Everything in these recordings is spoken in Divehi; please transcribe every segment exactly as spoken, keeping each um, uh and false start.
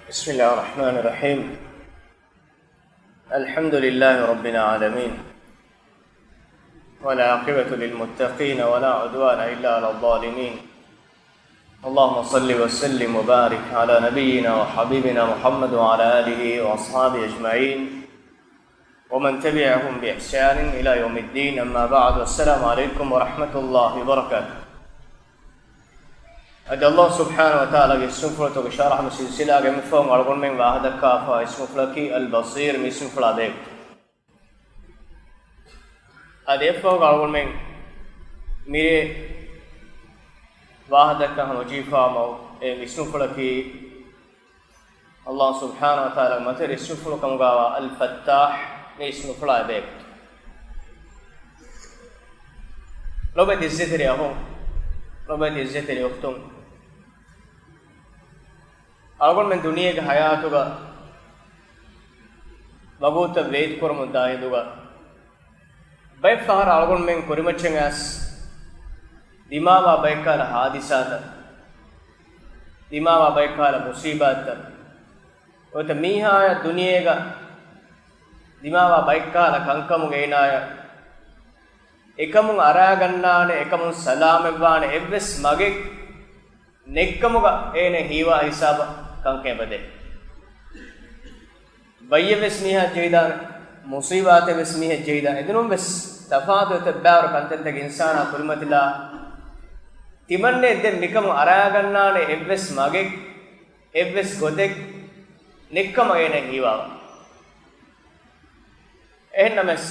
بسم الله الرحمن الرحيم. الحمد لله رب العالمين. والعاقبة للمتقين ولا عدوان إلا على الظالمين. اللهم صل وسلم وبارك على نبينا وحبيبنا محمد وعلى آله وأصحابه أجمعين. ومن تبعهم بإحسان إلى يوم الدين. أما بعد. السلام عليكم ورحمة الله وبركاته. އަދި ﷲ ސުބްޙާނަހޫ ވަތަޢާލާގެ އިސްމުފުޅުތަކުގެ ޝަރަޙު ސިލްސިލާގެ މިފަހުން އަޅުގަނޑުމެން ވާހަކަދައްކާފަ އިސްމުފުޅަކީ އަލްބަޞީރު މި އިސްމުފުޅާ ބެހޭ. އަދި އެއަށްފަހުގަ އަޅުގަނޑުމެން މިރޭ ވާހަކަދައްކާ ހަމަޖެހިފާ މައު އެ އިސްމުފުޅަކީ ﷲ ސުބްޙާނަހޫ ވަތަޢާލާގެ މަތިވެރި އިސްމުފުޅު ކަމުގައިވާ އަލް ފައްތާޙް މި އިސްމުފުޅާ އެބޭ. ލޮބުވެތި އިއްޒަތްތެރި އަޚުން، ލޮބުވެތި އިއްޒަތްތެރި އުޚްތުން، އަޅުގަނޑުމެން ދުނިޔޭގެ ޙަޔާތުގަ ވަގުތުތައް ވޭތުކުރަމުންދާ ހިނދުގަ، ބައެއް ފަހަރަށް އަޅުގަނޑުމެން ކުރިމައްޗަށް އައިސް ދިމާވާ ބައެއްކަހަލަ ހާދިސާތައް، ދިމާވާ ބައެއްކަހަލަ މުޞީބާތްތައް، ނުވަތަ މީހާޔަށް ދުނިޔޭގަ ދިމާވާ ބައެއްކަހަލަ ކަންކަމުގަ އޭނާޔަށް އެކަމުން އަރާގަންނާނެ، އެކަމުން ސަލާމަތްވާނެ އެއްވެސް މަގެއް ނެތްކަމުގަ އޭނަ ހީވާ ހިސާބަށް ކަންކަން އެބަދޭ. ބައްޔެއްވެސް މީހާ ޖެހިދާނެ، މުޞީބާތެއްވެސް މީހެއް ޖެހިދާނެ. އެދެނުންވެސް ތަފާތު އެތައް ބައިވަރު ކަންތައްތަކެއް އިންސާނާ ކުރިމަތިލާ ތިމަންނެ ދެން މިކަމުން އަރާގަންނާނެ އެއްވެސް މަގެއް، އެއްވެސް ގޮތެއް ނެތްކަމަށް އޭނަ ހީވާވަ. އެހެންނަމަވެސް،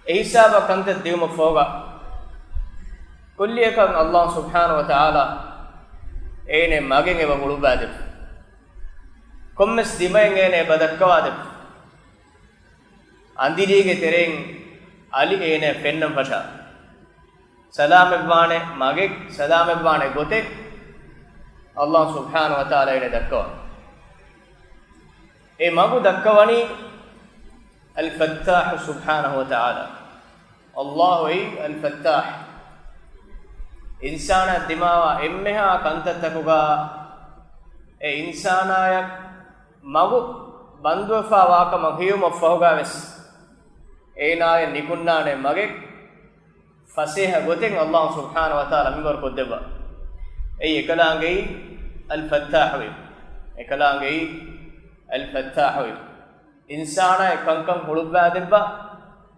އެހިސާބަށް ކަންތައް ދިއުމަށްފަހުގަ، ކުއްލިއަކަށް ﷲ ސުބްޙާނަހޫ ވަތަޢާލާ އޭނަ މަގެއް އެބަ ހުޅުއްވާދެއްވި. ކޮންމެސް ދިމައެއް އޭނަ އެބަ ދައްކަވާދެއްވި. އަނދިރީގެ ތެރެއިން އަލި އޭނަ ފެންނަން ފަށާ. ސަލާމަތްވާނެ މަގެއް، ސަލާމަތްވާނެ ގޮތެއް ﷲ ސުބްޙާނަހޫ ވަތަޢާލާ އޭނަ ދައްކަވާ. އެ މަގު ދައްކަވަނީ އަލް ފައްތާޙު ސުބްޙާނަހޫ ވަތަޢާލާ. ﷲ އެއީ އަލް ފައްތާޙް. އިންސާނާ ދިމާވާ އެންމެހާ ކަންތައްތަކުގަ އެ އިންސާނާޔަށް މަގު ބަންދުވެފާ ވާކަމަށް ހީވުމަށްފަހުގަވެސް، އޭނާޔަށް ނިކުންނާނެ މަގެއް ފަސޭހަ ގޮތެއް ﷲ ސުބްޙާނަހޫ ވަތަޢާލާ މިންވަރު ކޮށްދެއްވާ. އެއީ އެކަލާނގެއީ އަލް ފައްތާޙުވީ. އެކަލާނގެއީ އަލް ފައްތާޙުވީ. އިންސާނާޔަށް ކަންކަން ހުޅުއްވާދެއްވާ،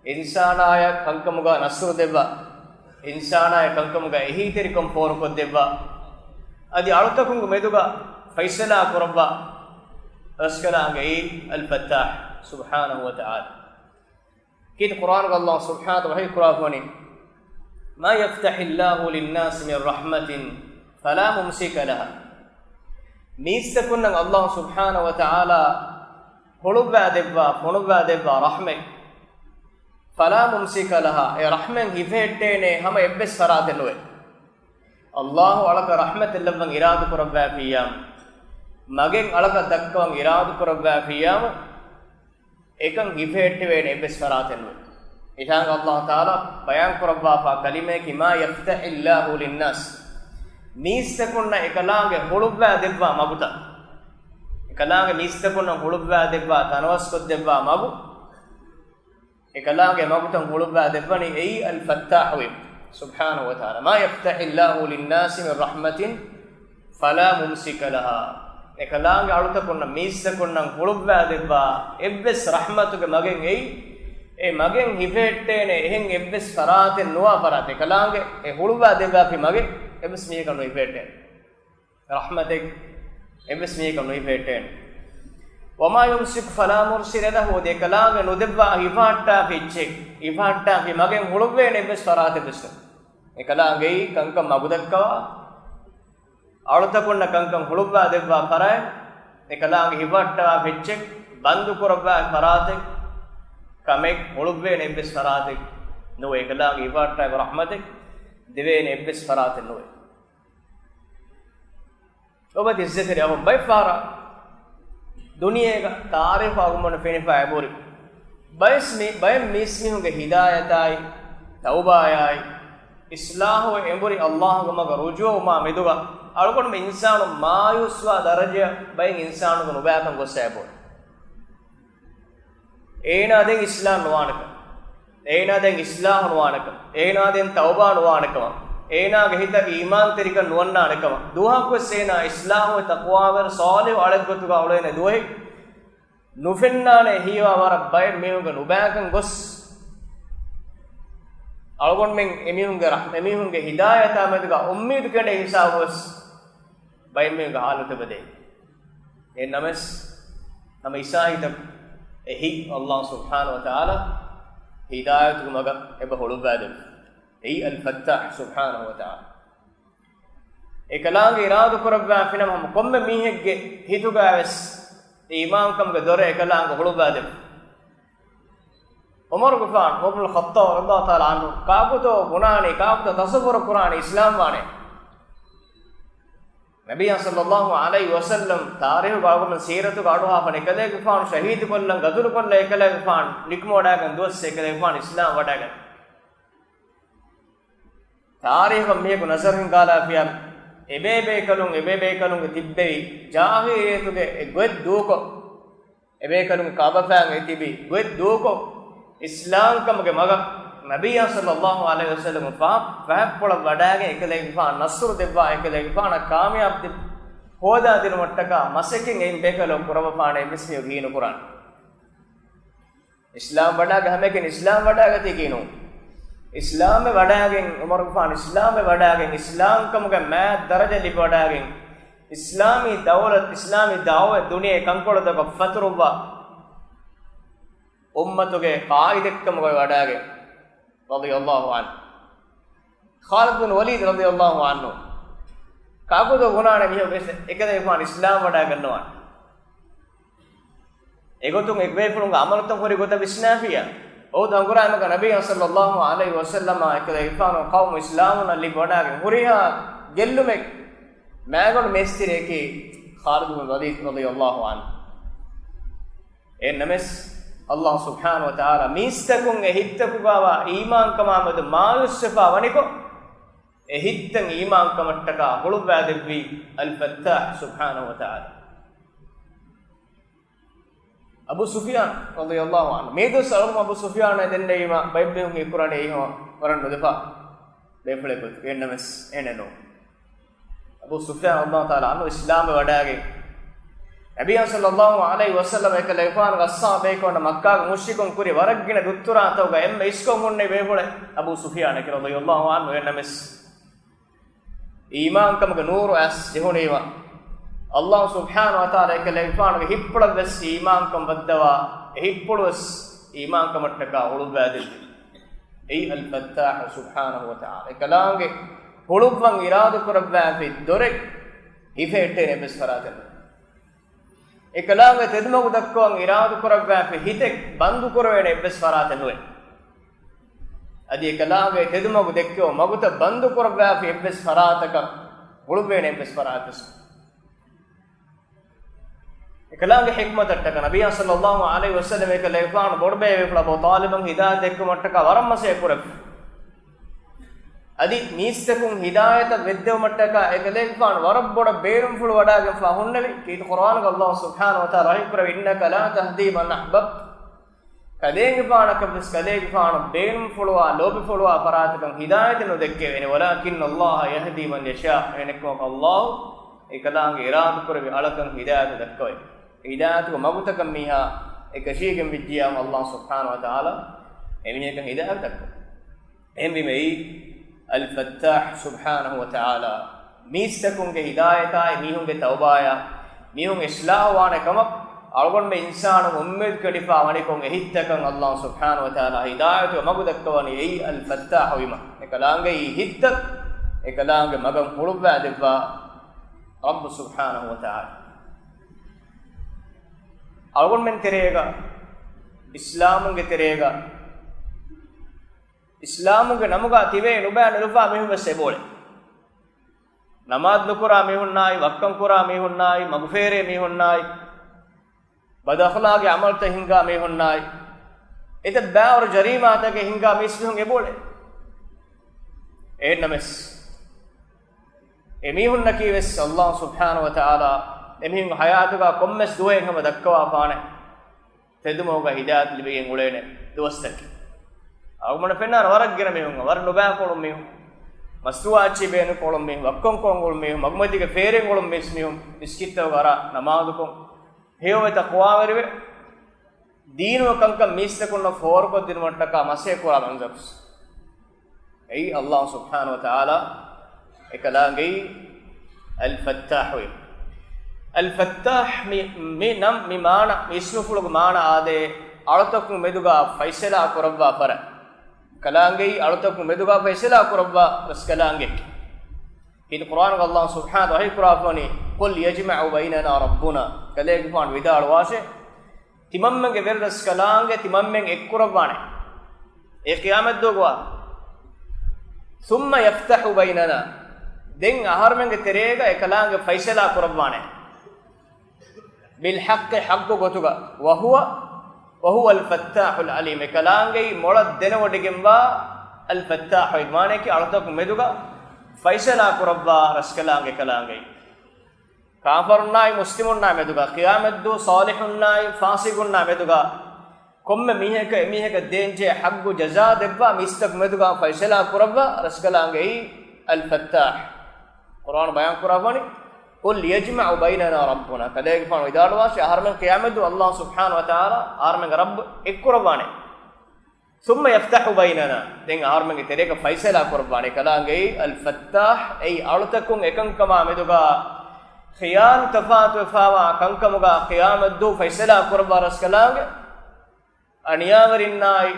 އިންސާނާޔަށް ކަންކަމުގަ ނަޞްރު ދެއްވާ، އިންސާނާޔަށް ކަންކަމުގަ އެހީތެރިކަން ފޯރުކޮށްދެއްވާ، އަދި އަޅުތަކުންގެ މެދުގަ ފައިސަލާ ކުރައްވާ، އެކަލާނގެއީ އަލް ފައްތާޙް ސުބްޙާނަހޫ ވަތަޢާލާ. ކީރިތި ޤުރްއާނުގަ ﷲ ސުބްޙާނަހޫ ވަތަޢާލާ ވަޙީ ކުރައްވަނީ، مَا يَفْتَحِ اللَّهُ لِلنَّاسِ مِنْ رَحْمَةٍ فَلَا مُمْسِكَ لَهَا. މީސްތަކުންނަށް ﷲ ސުބްޙާނަހޫ ވަތަޢާލާ ހުޅުއްވާދެއްވާ، ފޮނުއްވާދެއްވާ ރަޙްމަތް، فَلَا مُمْسِكَ لَهَا، އެ ރަޙްމަތް ހިފެހެއްޓޭނެ ހަމަ އެއްވެސް ފަރާތެއް ނުވޭ. ﷲ އަޅަކަށް ރަޙްމަތެއް ލައްވަން އިރާދަކުރައްވާފިއްޔާމު، މަގެއް އަޅަކަށް ދައްކަވަން އިރާދަކުރައްވާފިއްޔާމު، އެކަން ހިފެހެއްޓެވޭނެ އެއްވެސް ފަރާތެއް ނުވޭ. އެތާނގަ ﷲ ތަޢާލާ ބަޔާން ކުރައްވާފާ ކަލިމަޔަކީ، مَا يَفْتَحِ اللَّهُ لِلنَّاسِ، މީސްތަކުންނަށް އެކަލާނގެ ހުޅުއްވާ ދެއްވާ މަގުތައް، އެކަލާނގެ މީސްތަކުންނަށް ހުޅުއްވާ ދެއްވާ، ތަނަވަސްކޮށްދެއްވާ މަގު، އެކަލާނގެ މަގުތައް ހުޅުއްވާ ދެއްވަނީ އެއީ އަލް ފައްތާޙުވި ސުބްޙާނަހޫ ވަތަޢާލާ. مَا يَفْتَحِ اللَّهُ لِلنَّاسِ مِنْ رَحْمَةٍ فَلَا مُمْسِكَ لَهَا. އެކަލާނގެ އަޅުތަކުންނަށް މީސްތަކުންނަށް ހުޅުއްވާ ދެއްވާ އެއްވެސް ރަޙްމަތުގެ މަގެއް އެއީ، އެ މަގެއް ހިފެހެއްޓޭނެ އެހެން އެއްވެސް ފަރާތެއް ނުވާ ފަރާތެއް. އެކަލާނގެ އެ ހުޅުއްވާ ދެއްވާފި މަގެއް އެއްވެސް މީހަކަށް ނުހިފެހެއްޓޭނެ. ރަޙްމަތެއް އެއްވެސް މީހަކަށް ނުހިފެހެއްޓޭނެ. وَمَا يُمْسِكُ فَلَا مُرْسِلَ لَهُ، އެކަލާނގެ ނުދެއްވާ ހިފަހައްޓާފި އެއްޗެއް، ހިފަހައްޓާފި މަގެއް ހުޅުއްވޭނެ އެއްވެސް ފަރާތެއްވެސް ނެތް. އެކަލާނގެއީ ކަންކަން މަގުދައްކަވާ، އަޅުތަކުންނަށް ކަންކަން ހުޅުއްވާ ދެއްވާ ފަރާތެއް، އެކަލާނގެ ހިފަހައްޓާފި އެއްޗެއް، ބަންދު ކުރައްވާ ފަރާތެއް، ކަމެއް ހުޅުއްވޭނެ އެއްވެސް ފަރާތެއް ނުވޭ. އެކަލާނގެ ހިފަހައްޓާފި ރަޙްމަތެއް ދެވޭނެ އެއްވެސް ފަރާތެއް ނުވޭ. ލޮބުވެތި އިއްޒަތްތެރި އަޚުން، ބައެއް ފަހަރަށް ދުނިޔޭގަ ތާރީޚު އަގުމަން ފެނިފަ އެބުރި ބައެސް މި-، ބައެއް މީސްމީހުންގެ ހިދާޔަތާއި، ތައުބާޔާއި، އިޞްލާޙުވެ އެނބުރި ﷲގެ މަގަށް ރުޖޫޢަވުމާ މެދުގަ އަޅުގަނޑުމެން އިންސާނު މާޔޫސްވާ ދަރަޖައަށް ބައެއް އިންސާނުގެ ނުބައިކަން ގޮސް އައިބޯ. އޭނާ ދެން އިސްލާހް ނުވާނެކަން، އޭނާ ދެން އިސްލާހް ނުވާނެކަން، އޭނާ ދެން ތައުބާ ނުވާނެކަމަށް، އޭނާގެ ހިތަށް އީމާންތެރިކަން ނުވަންނާނެކަމަށް، ދުވަހަކުވެސް އޭނާ އިސްލާހުވެ ތަޤްވާވެރި ޞާލިޙު އަޅެއްގޮތުގަ އުޅޭނެ ދުވަހެއް ނުފެންނާނެ. ހީވާ ވަރަށް ބައެއް މީހުންގެ ނުބައިކަން ގޮސް، އަޅުގަނޑުމެން އެމީހުންގެ ރަޙް-، އެމީހުންގެ ހިދާޔަތާ މެދުގަ އުއްމީދު ކެނޑޭ ހިސާބުވެސް ބައެއް މީހުންގެ ހާލަތު އެބަދޭ. އެހެންނަމަވެސް، ހަމަ އިސާހިތަކު އެހީ އައްލާހު ސުބްޙާނަހު ވަތަޢާލާ ހިދާޔަތުގެ މަގަށް އެބަ ހުޅުއްވާދެއްވި. އެއީ އަލް ފައްތާޙު ސުބްޙާނަހު ވަތަޢާލާ. އެކަލާނގެ އިރާދަކުރައްވާފިނަމަ، ހަމަ ކޮންމެ މީހެއްގެ ހިތުގައިވެސް އީމާންކަމުގެ ދޮރެއް އެކަލާނގެ ހުޅުއްވާދެއްވި. ޢުމަރުގެފާނު، ޢުމަރު ބުނުލް ޚައްޠާބް ރަޟިޔައްލާހު ތަޢާލާ ޢަންހު، ކާކުތޯ ބުނާނީ، ކާކުތޯ ތަޞައްވަރު ކުރާނީ އިސްލާމް ވާނެ؟ ނަބިއްޔާ ޞައްލައްލާހު ޢަލައިހި ވަސައްލަމް ތާރީޚުގަ އަޅުގަނޑުމެން ސީރަތުގަ އަޑުއަހާފަން، އެކަލޭގެފާނު ޝަހީދުކޮށްލަން، ގަތުލުކޮށްލަން، އެކަލޭގެފާނު ނިކުމެވަޑައިގެން ދުވަސް އެކަލޭގެފާނު އިސްލާމް ވަޑައިގަތީ. ތާރީޚަށް މީހަކު ނަޒަރު ހިންގާލާފިޔާ، އެބޭބޭކަލުން، އެބޭބޭކަލުންގެ ތިއްބެވި ޖާހިލިއްޔަތުގެ އެ ގޮތް ދޫކޮށް، އެބޭކަލުންގެ ކާބަފައިން އެ ތިބި ގޮތް ދޫކޮށް، އިސްލާމްކަމުގެ މަގަށް ނަބިއްޔާ ޞައްލައްލާހު ޢަލައިހި ވަސައްލަމަ ފަ-، ފަހަތްޕުޅަށް ވަޑައިގެން، އެކަލޭގެފާނަށް ނަޞްރު ދެއްވާ، އެކަލޭގެފާނަށް ކާމިޔާބު ދެ-، ހޯދާދިނުމަށްޓަކާ މަސައްކަތް އެއިން ބޭކަލަކު ކުރައްވަފާނެ އެއްވެސް މީހަކު ހީނުކުރާނެ. އިސްލާމް ވަޑައިގެން ހަމައެކަނި އިސްލާމް ވަޑައިގަތީކީ ނޫން. އިސްލާމްވެ ވަޑައިގެން، ޢުމަރުގެފާނު އިސްލާމްވެ ވަޑައިގެން، އިސްލާމްކަމުގެ މާތް ދަރަޖަ ލިބިވަޑައިގެން، އިސްލާމީ ދައުލަތް، އިސްލާމީ ދަޢުވަތް ދުނިޔެ ކަންކޮޅުތަކަށް ފަތުރުއްވާ، އުއްމަތުގެ ޤާއިދެއްކަމުގައި ވަޑައިގެން، ރަޟިޔައްލާހު ޢަންހު. ޚާލިދު ބިން ވަލީދު ރަޟިޔައްލާހު ޢަންހު ކާކުތޯ ބުނާނެ މީހަކު ވެސް އެކަލޭގެފާނު އިސްލާމް ވަޑައިގަންނަވާނެ. އެގޮތުން އެބޭފުޅުންގެ ޢަމަލުތައް ހުރި ގޮތަށް ވިސްނާފިޔާ، އޮހުދު ހަނގުރާމަގަ ނަބިއްޔާ ޞައްލައްލާހު ޢަލައިހި ވަސައްލަމާ އެކަލޭގެފާނު ޤައުމު އިސްލާމުންނަށް ލިބިވަޑައިގެން ހުރިހާ ގެއްލުމެއް މައިގަނޑު މޭސްތިރިއަކީ ޚާލިދު ބިން ވަލީދު ރަޟިޔައްލާހު ޢަންހު. އެހެންނަމަވެސް، އައްލާހު ސުބްޙާނަހު ވަތަޢާލާ މީސްތަކުން އެ ހިތްތަކުގައިވާ އީމާންކަމާމެދު މާޔޫސްވެފާ ވަނިކޮށް، އެ ހިތްތައް އީމާންކަމަށްޓަކާ ހުޅުއްވާދެއްވީ އަލް ފައްތާޙު ސުބްޙާނަހު ވަތަޢާލާ. އަބޫ ސުފްޔާން ރަޟިޔައްލާހު ޢަންހު، މިއަދުވެސް އަޅުގަނޑު އަބޫ ސުފްޔާނާ ދެންނެވީމަ، ބައެއް މީހުން ހީކުރާނެ އެހެން ވަރަށް ނުލަފާ ބޭފުޅެއް ގޮތުގައި. އެހެންނަމަވެސް އެހެނެއް ނޫން. އަބޫ ސުފްޔާން ރަޟިޔައްލާހު ތަޢާލާ ޢަންހު އިސްލާމްވެ ވަޑައިގެން، ނަބިއްޔާ ޞައްލައްލާހު ޢަލައިހި ވަސައްލަމަ އެކަލޭގެފާނުގެ އަޞްޙާބުބޭކަލުންނަށް މައްކާގެ މުޝްރިކުން ކުރި ވަރަށް ގިނަ ދުއްތުރާތަކުގަ އެންމެ އިސްކޮށް ހުންނެވި ބޭފުޅެއް އަބޫ ސުފްޔާނަކީ ރަޟިޔައްލާހު ޢަންހު. އެހެންނަމަވެސް، އީމާންކަމުގެ ނޫރު އައިސް ޖެހުނީމަ، އައްލާހު ސުބްޙާނަހު ވަތަޢާލާ އެކަލޭގެފާނުގެ ހިތްޕުޅަށްވެސް އީމާންކަން ވައްދަވާ، އެ ހިތްޕުޅުވެސް އީމާންކަމަށްޓަކާ ހުޅުއްވާދެއްވި. އެއީ އަލް ފައްތާޙު ސުބްޙާނަހު ވަތަޢާލާ. އެކަލާނގެ ހުޅުއްވަން އިރާދަކުރައްވާފި ދޮރެއް ހިފެހެއްޓޭނެ އެއްވެސް ފަރާތެއް ނުވޭ. އެކަލާނގެ ތެދުމަގު ދައްކަވަން އިރާދަކުރައްވާފި ހިތެއް ބަންދުކުރެވޭނެ އެއްވެސް ފަރާތެއް ނުވޭ. އަދި އެކަލާނގެ ތެދުމަގު ދެއްކެވު މަގުތައް ބަންދުކުރައްވާފި އެއްވެސް ފަރާތަކަށް ހުޅުއްވޭނެ އެއްވެސް ފަރާތެއް. އެކަލާނގެ ޙިކްމަތަށްޓަކަ ނަބިއްޔާ ޞައްލައްލާހު ޢަލައިހި ވަސައްލަމަ އެކަލޭގެފާނު ބޮޑުބޭބޭފުޅާ އަބޫ ޠާލިބަށް ހިދާޔަތް ދެއްކުމަށްޓަކާ ވަރަށް މަސައްކަތް ކުރެއްވި. އަދި މީސްތަކުން ހިދާޔަތަށް ވެއްދެވުމަށްޓަކާ އެކަލޭގެފާނު ވަރަށް ބޮޑަށް ބޭނުންފުޅު ވަޑައިގެންފާ ހުންނެވި. ކީރިތި ޤުރުއާނުގަ އައްލާހު ސުބްޙާނަހު ވަތަޢާލާ ވަޙީކުރެއްވި، إِنَّكَ لَا تَهْدِي مَنْ أَحْبَبْتَ. ކަލޭގެފާނަކަށްވެސް ކަލޭގެފާނު ބޭނުންފުޅުވާ، ލޯބިފުޅުވާ ފަރާތަކަށް ހިދާޔަތެއް ނުދެއްކެވޭނެ. وَلَكِنَّ اللَّهَ يَهْدِي مَنْ يَشَاءُ. އެހެނެއްކަމަކު އައްލާހު އެކަލާނގެ އިރާދަކުރެއްވި އަޅަކަށް ހިދާޔަތު ދައްކަވައި. ހިދާޔަތުގެ މަގުތަކަށް މީހާ އެކަށީގެން ވެއްޖިއްޔާ، އައްލާހު ސުބްޙާނަހު ވަތަޢާލާ އެމީހަކަށް ހިދާޔަތު ދައްކަވައި. އެހެންވީމަ އެއީ އަލް ފައްތާޙު ސުބްޙާނަހު ވަތަޢާލާ މީސްތަކުންގެ ހިދާޔަތާއި، މީހުންގެ ތައުބާޔާ، މީހުން އިޞްލާޙު ވާނެ ކަމަށް، އަޅުގަނޑުމެން އިންސާނުން އުއްމީދު ކެނޑިފާ ވަނިކޮށް، އެ ހިތްތަކަށް އައްލާހު ސުބްޙާނަހު ވަތަޢާލާ ހިދާޔަތުގެ މަގު ދައްކަވަނީ އެއީ އަލް ފައްތާޙު ވީމަ. އެކަލާނގެ އެ ހިތްތައް އެކަލާނގެ މަގަށް ހުޅުއްވާދެއްވާ ރައްބު ސުބްޙާނަހު ވަތަޢާލާ. އަޅުގަނޑުމެން ތެރޭގަ، އިސްލާމުންގެ ތެރޭގަ، އިސްލާމުގެ ނަމުގަ ތިބޭ ނުބައި ނުލަފާ މީހުން ވެސް އެބައުޅޭ. ނަމާދު ނުކުރާ މީހުންނާއި، ވައްކަން ކުރާ މީހުންނާއި، މަގުފޭރޭ މީހުންނާއި، ބަދައަޚްލާގީ ޢަމަލުތައް ހިންގާ މީހުންނާއި، އެތައް ބައިވަރު ޖަރީމާތަކެއް ހިންގާ މީސްމީހުން އެބައުޅޭ. އެހެންނަމަވެސް، އެމީހުންނަކީ ވެސް ﷲ ސުބްޙާނަހޫ ވަތަޢާލާ އެމީހުން ޙަޔާތުގަ ކޮންމެސް ދުވަހެއް ހަމަ ދައްކަވާފާނެ، ތެދުމަގުގަ ހިދާޔަތް ލިބިގެން އުޅޭނެ ދުވަސްތަކެއް. އަޅުގަނޑަށް ފެންނާނެ ވަރަށް ގިނަ މީހުން، ވަރަށް ނުބައިކޮޅު މީހުން، މަސްތުވާ އައްޗި ބޭނުންކޮޅު މީހުން، ވައްކަންކޮޅު މީހުން، މަގުމަތީގެ ފޭރިން އުޅުނު މީސް މީހުން، މިސްކިތްތަކުގަ އަރާ ނަމާދުކޮށް، ހެޔޮވެ ތަޤްވާވެރިވެ، ދީނުގެ ކަންކަން މީސްތަކުންނަށް ފޯރުކޮށްދިނުމަށްޓަކާ މަސައްކަތް ކުރާ މަންޒަރު. އެއީ ﷲ ސުބްޙާނަހޫ ވަތަޢާލާ އެކަލާނގެއީ އަލް ފައްތާޙު. އަލް ފައްތާޙް މި، މި ނަން، މި މާނަ، މި އިސްމުފުޅުގެ މާނަ އާދޭ، އަޅުތަކުން މެދުގަ ފައިސަލާ ކުރައްވާ ފަރާތް. ކަލާނގެއީ އަޅުތަކުން މެދުގަ ފައިސަލާ ކުރައްވާ ރަސްކަލާނގެއް. ކީރިތި ޤުރްއާނުގަ ﷲ ސުބްޙާނަހޫ ވަތަޢާލާ ވަޙީ ކުރާފަވަނީ، "قُلْ يَجْمَعُ بَيْنَنَا رَبُّنَا." ކަލޭގެފާނު ވިދާޅުވާށޭ، ތިމަންމެންގެ ވެރިރަސްކަލާނގެ ތިމަންމެން އެއްކުރައްވާނެ އެ ޤިޔާމަތްދުވަހުގަ. ثُمَّ يَفْتَحُ بَيْنَنَا. ދެން އަހަރުމެންގެ ތެރޭގަ އެކަލާނގެ ފައިސަލާ ކުރައްވާނެ. بِالْحَقِّ، ޙައްޤު ގޮތުގަ. وَهُوَ، وَهُوَ الْفَتَّاحُ الْعَلِيمُ. އެކަލާނގެއީ މޮޅަށް ދެނެވޮޑިގެންވާ އަލް ފައްތާޙު، މާނައަކީ އަޅުތަކުން މެދުގަ ފައިސަލާ ކުރައްވާ ރަސްކަލާނގެ ކަލާނގެއީ. ކާފަރުންނާއި މުސްލިމުންނާ މެދުގަ، ޤިޔާމަތްދުވަހު ޞާލިޙުންނާއި ފާސިޤުންނާ މެދުގަ، ކޮންމެ މީހަކަށް އެމީހަކަށް ދޭންޖެހޭ ޙައްޤު ޖަޒާ ދެއްވާ މީސްތަކު މެދުގަ ފައިސަލާ ކުރައްވާ ރަސްކަލާނގެއީ އަލް ފައްތާޙް. ޤުރްއާނު ބަޔާން ކުރައްވަނީ، "قُلْ يَجْمَعُ بَيْنَنَا رَبُّنَا." ކަލޭގެފާނު ވިދާޅުވާށޭ، އަހަރުމެން ޤިޔާމަތްދުވަހު ﷲ ސުބްޙާނަހޫ ވަތަޢާލާ އަހަރުމެންގެ ރައްބު އެއްކުރައްވާނެ. ثُمَّ يَفْتَحُ بَيْنَنَا. ދެން އަހަރުމެންގެ ތެރޭގަ ފައިސަލާ ކުރައްވާނެ. ކަލާނގެއީ އަލް ފައްތާޙް، އެއީ އަޅުތަކުން އެކަންކަމާ މެދުގަ ޚިޔާލު ތަފާތުވެފާވާ ކަންކަމުގަ ޤިޔާމަތްދުވަހު ފައިސަލާ ކުރައްވާ ރަސްކަލާނގެ، އަނިޔާވެރިންނާއި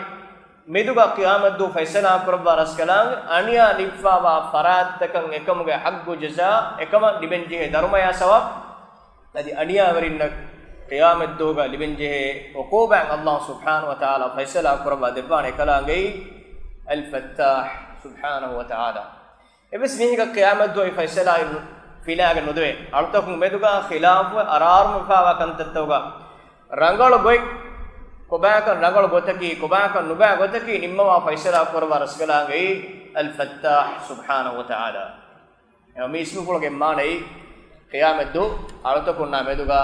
މެދުގަ ޤިޔާމަތްދުވަހު ފައިސަލާ ކުރައްވާ ރަސްކަލާނގެ، އަނިޔާ ލިބިފާވާ ފަރާތްތަކަށް އެކަމުގެ ޙައްޤު ޖަޒާ، އެކަމަށް ލިބެންޖެހޭ ދަރުމަޔާ ސަވާބު، އަދި އަނިޔާވެރިންނަށް ޤިޔާމަތްދުވަހުގަ ލިބެންޖެހޭ ޢުޤޫބާތް ﷲ ސުބްޙާނަހޫ ވަތަޢާލާ ފައިސަލާ ކުރައްވާ ދެއްވާނެ. ކަލާނގެއީ އަލް ފައްތާޙް ސުބްޙާނަހޫ ވަތަޢާލާ. އެއްވެސް މީހަކަށް ޤިޔާމަތްދުވަހު ފައިސަލާއެއް ނު، ފިލާގެން ނުދެވޭ. އަޅުތަކުން މެދުގަ ޚިލާފުވެ އަރާރުމަށްފާވާ ކަންތައްތަކުގަ ރަނގަޅު ގޮތް، ކޮބާކަން ރަނގަޅު ގޮތަކީ، ކޮބާކަން ނުބައި ގޮތަކީ ނިންމަވާ ފައިސަލާ ކުރައްވާ ރަސްކަލާނގެއީ އަލް ފައްތާޙް ސުބްޙާނަހޫ ވަތަޢާލާ. އެ މި އިސްމުފުޅުގެ މާނައީ، ޤިޔާމަތްދުވަހު އަޅުތަކުންނާ މެދުގަ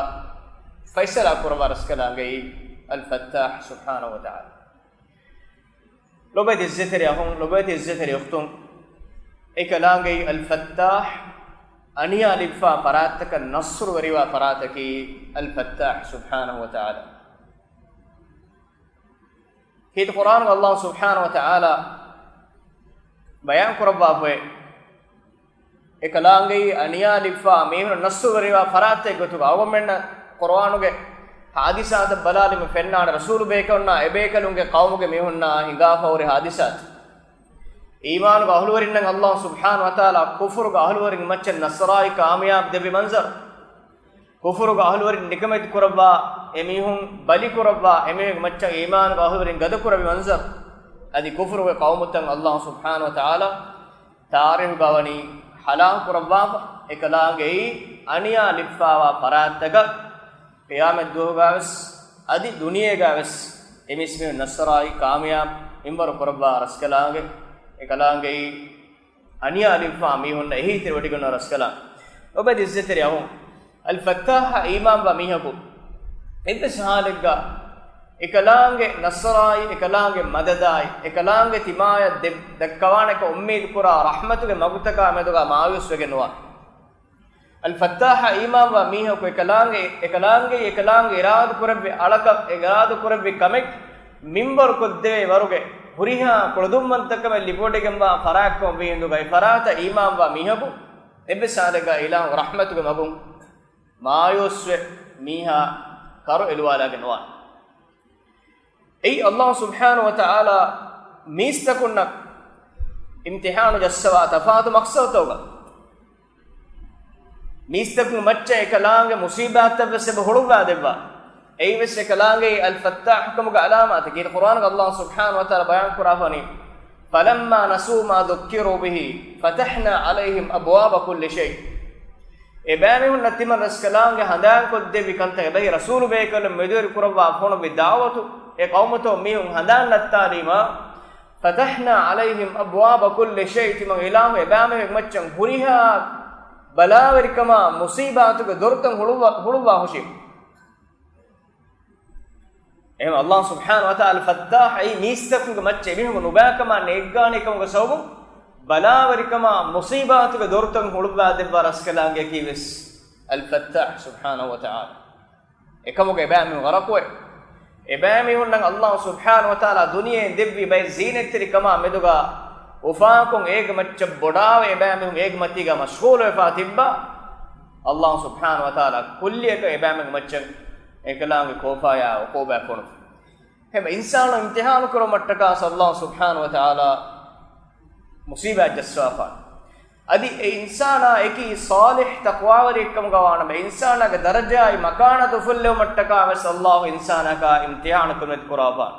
ފައިސަލާ ކުރައްވާ ރަސްކަލާނގެއީ އަލް ފައްތާޙް ސުބްޙާނަހޫ ވަތަޢާލާ. ލޮބުވެތި އިއްޒަތްތެރި އަޚުން، ލޮބުވެތި އިއްޒަތްތެރި އުޚްތުން، އެކަލާނގެއީ އަލް ފައްތާޙް، އަނިޔާ ލިބިފާ ފަރާތްތަކަށް ނަޞްރުވެރިވާ ފަރާތަކީ އަލް ފައްތާޙް ސުބްޙާނަހޫ ވަތަޢާލާ. ކީރިތި ޤުރްއާނުގަ ﷲ ސުބްޙާނަހޫ ވަތަޢާލާ ބަޔާން ކުރައްވާފައި، އެކަލާނގެއީ އަނިޔާ ލިބިފާ މީހުން ނަޞްރުވެރިވާ ފަރާތެއް ގޮތުގަ. އަޅުގަނޑުމެންނަށް ޤުރުއާނުގެ ޙާދިސާތައް ބަލާލީމަ ފެންނާނެ، ރަސޫލު ބޭކަލުންނާ އެބޭކަލުންގެ ޤައުމުގެ މީހުންނާ ހިނގާފަހުރި ޙާދިސާތައް. އީމާނުގެ އަހުލުވެރިންނަށް ﷲ ސުބްޙާނަހޫ ވަތަޢާލާ ކުފުރުގެ އަހުލުވެރިން މައްޗަށް ނަޞްރާއި ކާމިޔާބު ދެއްވި މަންޒަރު. ކުފުރުގެ އަހުލުވެރިން ނިކަމެތި ކުރައްވާ އެމީހުން ބަލި ކުރައްވާ އެމީހުންގެ މައްޗަށް އީމާނުގެ އަހުލުވެރިން ގަދަ ކުރެއްވި މަންޒަރު. އަދި ކުފުރުގެ ޤައުމުތައް ﷲ ސުބްޙާނަހޫ ވަތަޢާލާ ތާރީޚުގަ ވަނީ ހަލާކު ކުރައްވާފަ. އެކަލާނގެއީ އަނިޔާ ލިބިފާވާ ފަރާތްތަކަށް ޤިޔާމަތްދުވަހުގަވެސް އަދި ދުނިޔޭގަވެސް އެމީސްމީހުން ނަޞްރާއި ކާމިޔާބު މިންވަރު ކުރައްވާ ރަސްކަލާނގެ، އެކަލާނގެއީ އަނިޔާ ލިބިފާ މީހުންނަށް އެހީތެރިވޮޑިގަންނަވާ ރަސްކަލާނގެ. ލޮބުވެތި އިއްޒަތްތެރި އަޚުން، އަލް ފައްތާޙް އީމާންވާ މީހަކު އެއްވެސް ޙާލެއްގަ އެކަލާނގެ ނަޞްރާއި، އެކަލާނގެ މަދަދާއި، އެކަލާނގެ ތިމާޔަށް ދެ-، ދައްކަވާނެކަން އުއްމީދު ކުރާ ރަޙްމަތުގެ މަގުތަކާ މެދުގަ މާޔޫސްވެގެން ނުވާ. އަލް ފައްތާޙަށް އީމާންވާ މީހަކު އެކަލާނގެ، އެކަލާނގެ، އެކަލާނގެ އިރާދަ ކުރެއްވި އަޅަކަށް، އެ އިރާދަ ކުރެއްވި ކަމެއް މިންވަރު ކޮށްދެވޭ ވަރުގެ ހުރިހާ ކުޅަދުންވަންތަކަމެއް ލިބިވޮޑިގެންވާ ފަރާތްކަމަށް ވީ ހިނދުގައި، އެ ފަރާތަށް އީމާންވާ މީހަކު އެއްވެސް ހާލެއްގަ އިލާހު ރަޙްމަތުގެ މަގުން މާޔޫސްވެ މީހާ ކަރު އެލުވާލާގެން ނުވާނެ. އެއީ ﷲ ސުބްޙާނަހޫ ވަތަޢާލާ މީސްތަކުންނަށް އިމްތިޙާނު ޖައްސަވާ ތަފާތު މަޤްޞަދުތަކުގަ. މީސްތަކުން މައްޗަށް އެކަލާނގެ މުޞީބާތްތައްވެސް އެބަ ހުޅުއްވާ ދެއްވާ. އެއީވެސް އެކަލާނގެ އަލް ފައްތާޙު ކަމުގެ ޢަލާމާތެއް. ކީރިތި ޤުރުއާނުގަ ﷲ ސުބްޙާނަހޫ ވަތަޢާލާ ބަޔާން ކުރާފަނީ، فَلَمَّا نَسُوا مَا ذُكِّرُوا بِهِ فَتَحْنَا عَلَيْهِمْ أَبْوَابَ كُلِّ شَيْءٍ. އެބައިމީހުންނަށް ތިމަން ރަސްކަލާނގެ ހަނދާންކޮށްދެއްވި ކަންތައް އެބަހީ، ރަސޫލު ބޭކަލުން މެދުވެރި ކުރައްވާ ފޮނުއްވި ދަޢުވަތު، އެ ޤައުމުތައް މީހުން ހަނދާން ނައްތާލީމާ، فَتَحْنَا عَلَيْهِمْ أَبْوَابَ كُلِّ شَيْءٍ، ތިމަން އިލާހު އެބައިމީހުން މައްޗަށް ހުރިހާ ބަލާވެރިކަމާ މުޞީބާތުގެ ދޮރުތައް ހުޅުއްވާ، ހުޅުއްވާ ހުށީ. އެހެން ﷲ ސުބްޙާނަހޫ ވަތަޢާލާ އަލް ފައްތާޙް އެއީ މީސްތަކުންގެ މައްޗަށް އެމީހުން ނުބައިކަމާ ނޭއްގާނެ ކަމުގެ ސަބަބުން ބަލާވެރިކަމާ މުޞީބާތުގެ ދޮރުތައް ހުޅުއްވާ ދެއްވާ ރަސްކަލާނގެއަކީ ވެސް އަލް ފައްތާޙް ސުބްޙާނަހޫ ވަތަޢާލާ. އެކަމުގަ އެބައިމީހުން ޣަރަޤުވެ، އެބައިމީހުންނަށް ﷲ ސުބްޙާނަހޫ ވަތަޢާލާ ދުނިޔެއިން ދެއްވި ބައެއް ޒީނަތްތެރިކަމާ މެދުގަ އުފާކޮށް އޭގެ މައްޗަށް ބޮޑާވެ އެބައިމީހުން އޭގެ މަތީގަ މަޝްޣޫލުވެފާ ތިއްބާ، ﷲ ސުބްޙާނަހޫ ވަތަޢާލާ ކުއްލިއަކަށް އެބައިމީހުންގެ މައްޗަށް އެކަލާނގެ ކޯފާޔާ ޢުޤޫބާތް ފޮނުއްވި. އެހެންވެ، އިންސާނު އިމްތިޙާނު ކުރުމަށްޓަކާ ﷲ ސުބްޙާނަހޫ ވަތަޢާލާ މުޞީބާތް ޖައްސާފާނެ. އަދި އެ އިންސާނާ އެކީ ޞާލިޙް ތަޤްވާވެރިއެއްކަމުގަ ވާނަމަ، އިންސާނާގެ ދަރަޖާއި މަކާނާތު އުފުއްލެވުމަށްޓަކާ ވެސް ﷲ އިންސާނަކާ އިމްތިޙާނު ކުރިމަތި ކުރާފާނެ.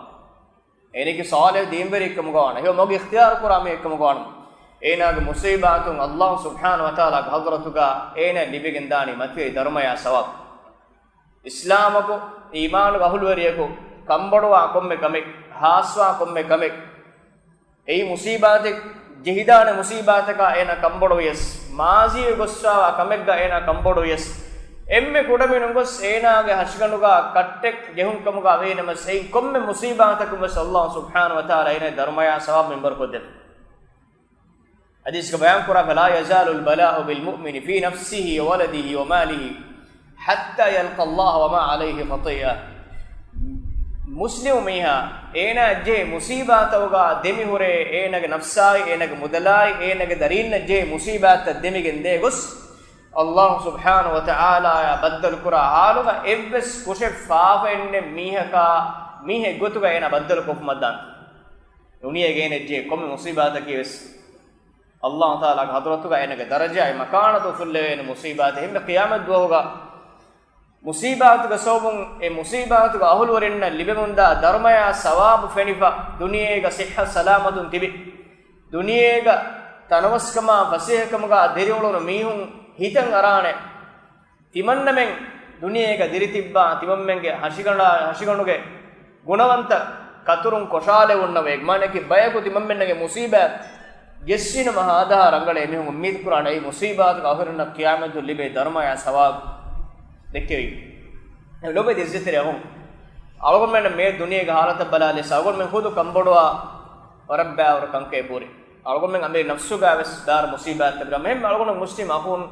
އޭނައަކީ ޞާލިޙް ދީންވެރިއެއްކަމުގަ ވާނަމަ، ހެޔޮ މަގު އިޚްތިޔާރު ކުރާ މީހެއްކަމުގަ ވާނަމަ، އޭނާގެ މުޞީބާތުން ﷲ ސުބްޙާނަހޫ ވަތަޢާލާގެ ޙަޟްރަތުގަ އޭނަ ލިބިގެންދާނީ މަތިވެރި ދަރުމަޔާ ސަވާބު. އިސްލާމަކު، އީމާނުގެ އަހުލުވެރިޔަކު ކަންބޮޑުވާ ކޮންމެ ކަމެއް، ހާސްވާ ކޮންމެ ކަމެއް، އެއީ މުޞީބާތެއް، ޖެހިދާނެ މުޞީބާތަކާ އޭނާ ކަންބޮޑުވިޔަސް، މާޒީވެ ގޮއްސާވާ ކަމެއްގަ އޭނާ ކަންބޮޑުވިޔަސް، އެންމެ ކުޑަމިނުން ގޮސް އޭނާގެ ހަށިގަނޑުގަ ކައްޓެއް ޖެހުން ކަމުގަ ވޭނަމަސް، އެއިން ކޮންމެ މުޞީބާތަކުން ވެސް ﷲ ސުބްޙާނަހޫ ވަތަޢާލާ އޭނާ ދަރުމަޔާ ސަވާބު މިންވަރު ކޮށްދެއްވި. ޙަދީޘްގަ ބަޔާން ކުރާ، فلا يزال البلاء بالمؤمن في نفسه وولده وماله حتى يلقى الله وما عليه خطيئة. މުސްލިމު މީހާ އޭނާ ޖެހޭ މުޞީބާތަކުގަ ދެމިހުރޭ، އޭނާގެ ނަފްސާއި، އޭނާގެ މުދަލާއި، އޭނާގެ ދަރީންނަށް ޖެހޭ މުޞީބާތައް ދެމިގެން ދޭ ގޮސް، ﷲ ސުބްޙާނަހޫ ވަތަޢާލާއާ ބައްދަލުކުރާ ޙާލުގަ އެއްވެސް ކުށެއް ފާފައެއް ނެތް މީހަކާ، މީހެއް ގޮތުގަ އޭނާ ބައްދަލުކޮށްފުމަށްދާނެ. ދުނިޔޭގަ އޭނައަށް ޖެހޭ ކޮންމެ މުޞީބާތަކީ ވެސް ﷲ ތަޢާލާގެ ޙަޟްރަތުގަ އޭނާގެ ދަރަޖާއި މަކާނާތު އުފުއްލެވޭނެ މުޞީބާތެއް. އެހެންވެ ޤިޔާމަތް ދުވަހުގަ މުޞީބާތުގެ ސަބަބުން އެ މުޞީބާތުގެ އަހުލުވެރިންނަށް ލިބެމުންދާ ދަރުމަޔާ ސަވާބު ފެނިފަ، ދުނިޔޭގަ ޞިއްޙަ ސަލާމަތުން ތިބި، ދުނިޔޭގަ ތަނަވަސްކަމާ ފަސޭހަކަމުގަ ދެރިއުޅުނު މީހުން ހިތަށް އަރާނެ. ތިމަންނަމެން ދުނިޔޭގަ ދިރިތިއްބާ، ތިމަންމެންގެ ހަށިގަނޑާ، ހަށިގަނޑުގެ ގުނަވަންތަ ކަތުރުން ކޮށާލެވުންނަވެ. މާނައަކީ ބަޔަކު ތިމަންމެންނަގެ މުޞީބާތް ގެއްސިނަމަ ހާދަހާ ރަނގަޅޭ އެމީހުން އުއްމީދު ކުރާނެ. އެއީ މުޞީބާތުގެ އަހުރެންނަށް ޤިޔާމަތު ލިބޭ ދަރުމަޔާ ސަވާބު ދެއްކެވީ. ލޯބިވެތި އިއްޒަތްތެރި އަޚުން، އަޅުގަނޑުމެން މި ދުނިޔޭގެ ޙާލަތަށް ބަލާލިޔަސް އަޅުގަނޑުމެން ޚުދު ކަންބޮޑުވާ ވަރަށް ބައިވަރު ކަންކަން އެބަހުރި. އަޅުގަނޑުމެން އަނބިރި ނަފްސުގަ ވެސް ދާރު މުޞީބާތްތައް ބިރަ މެހެން އަޅުގަނޑު މުސްލިމް އަޚުން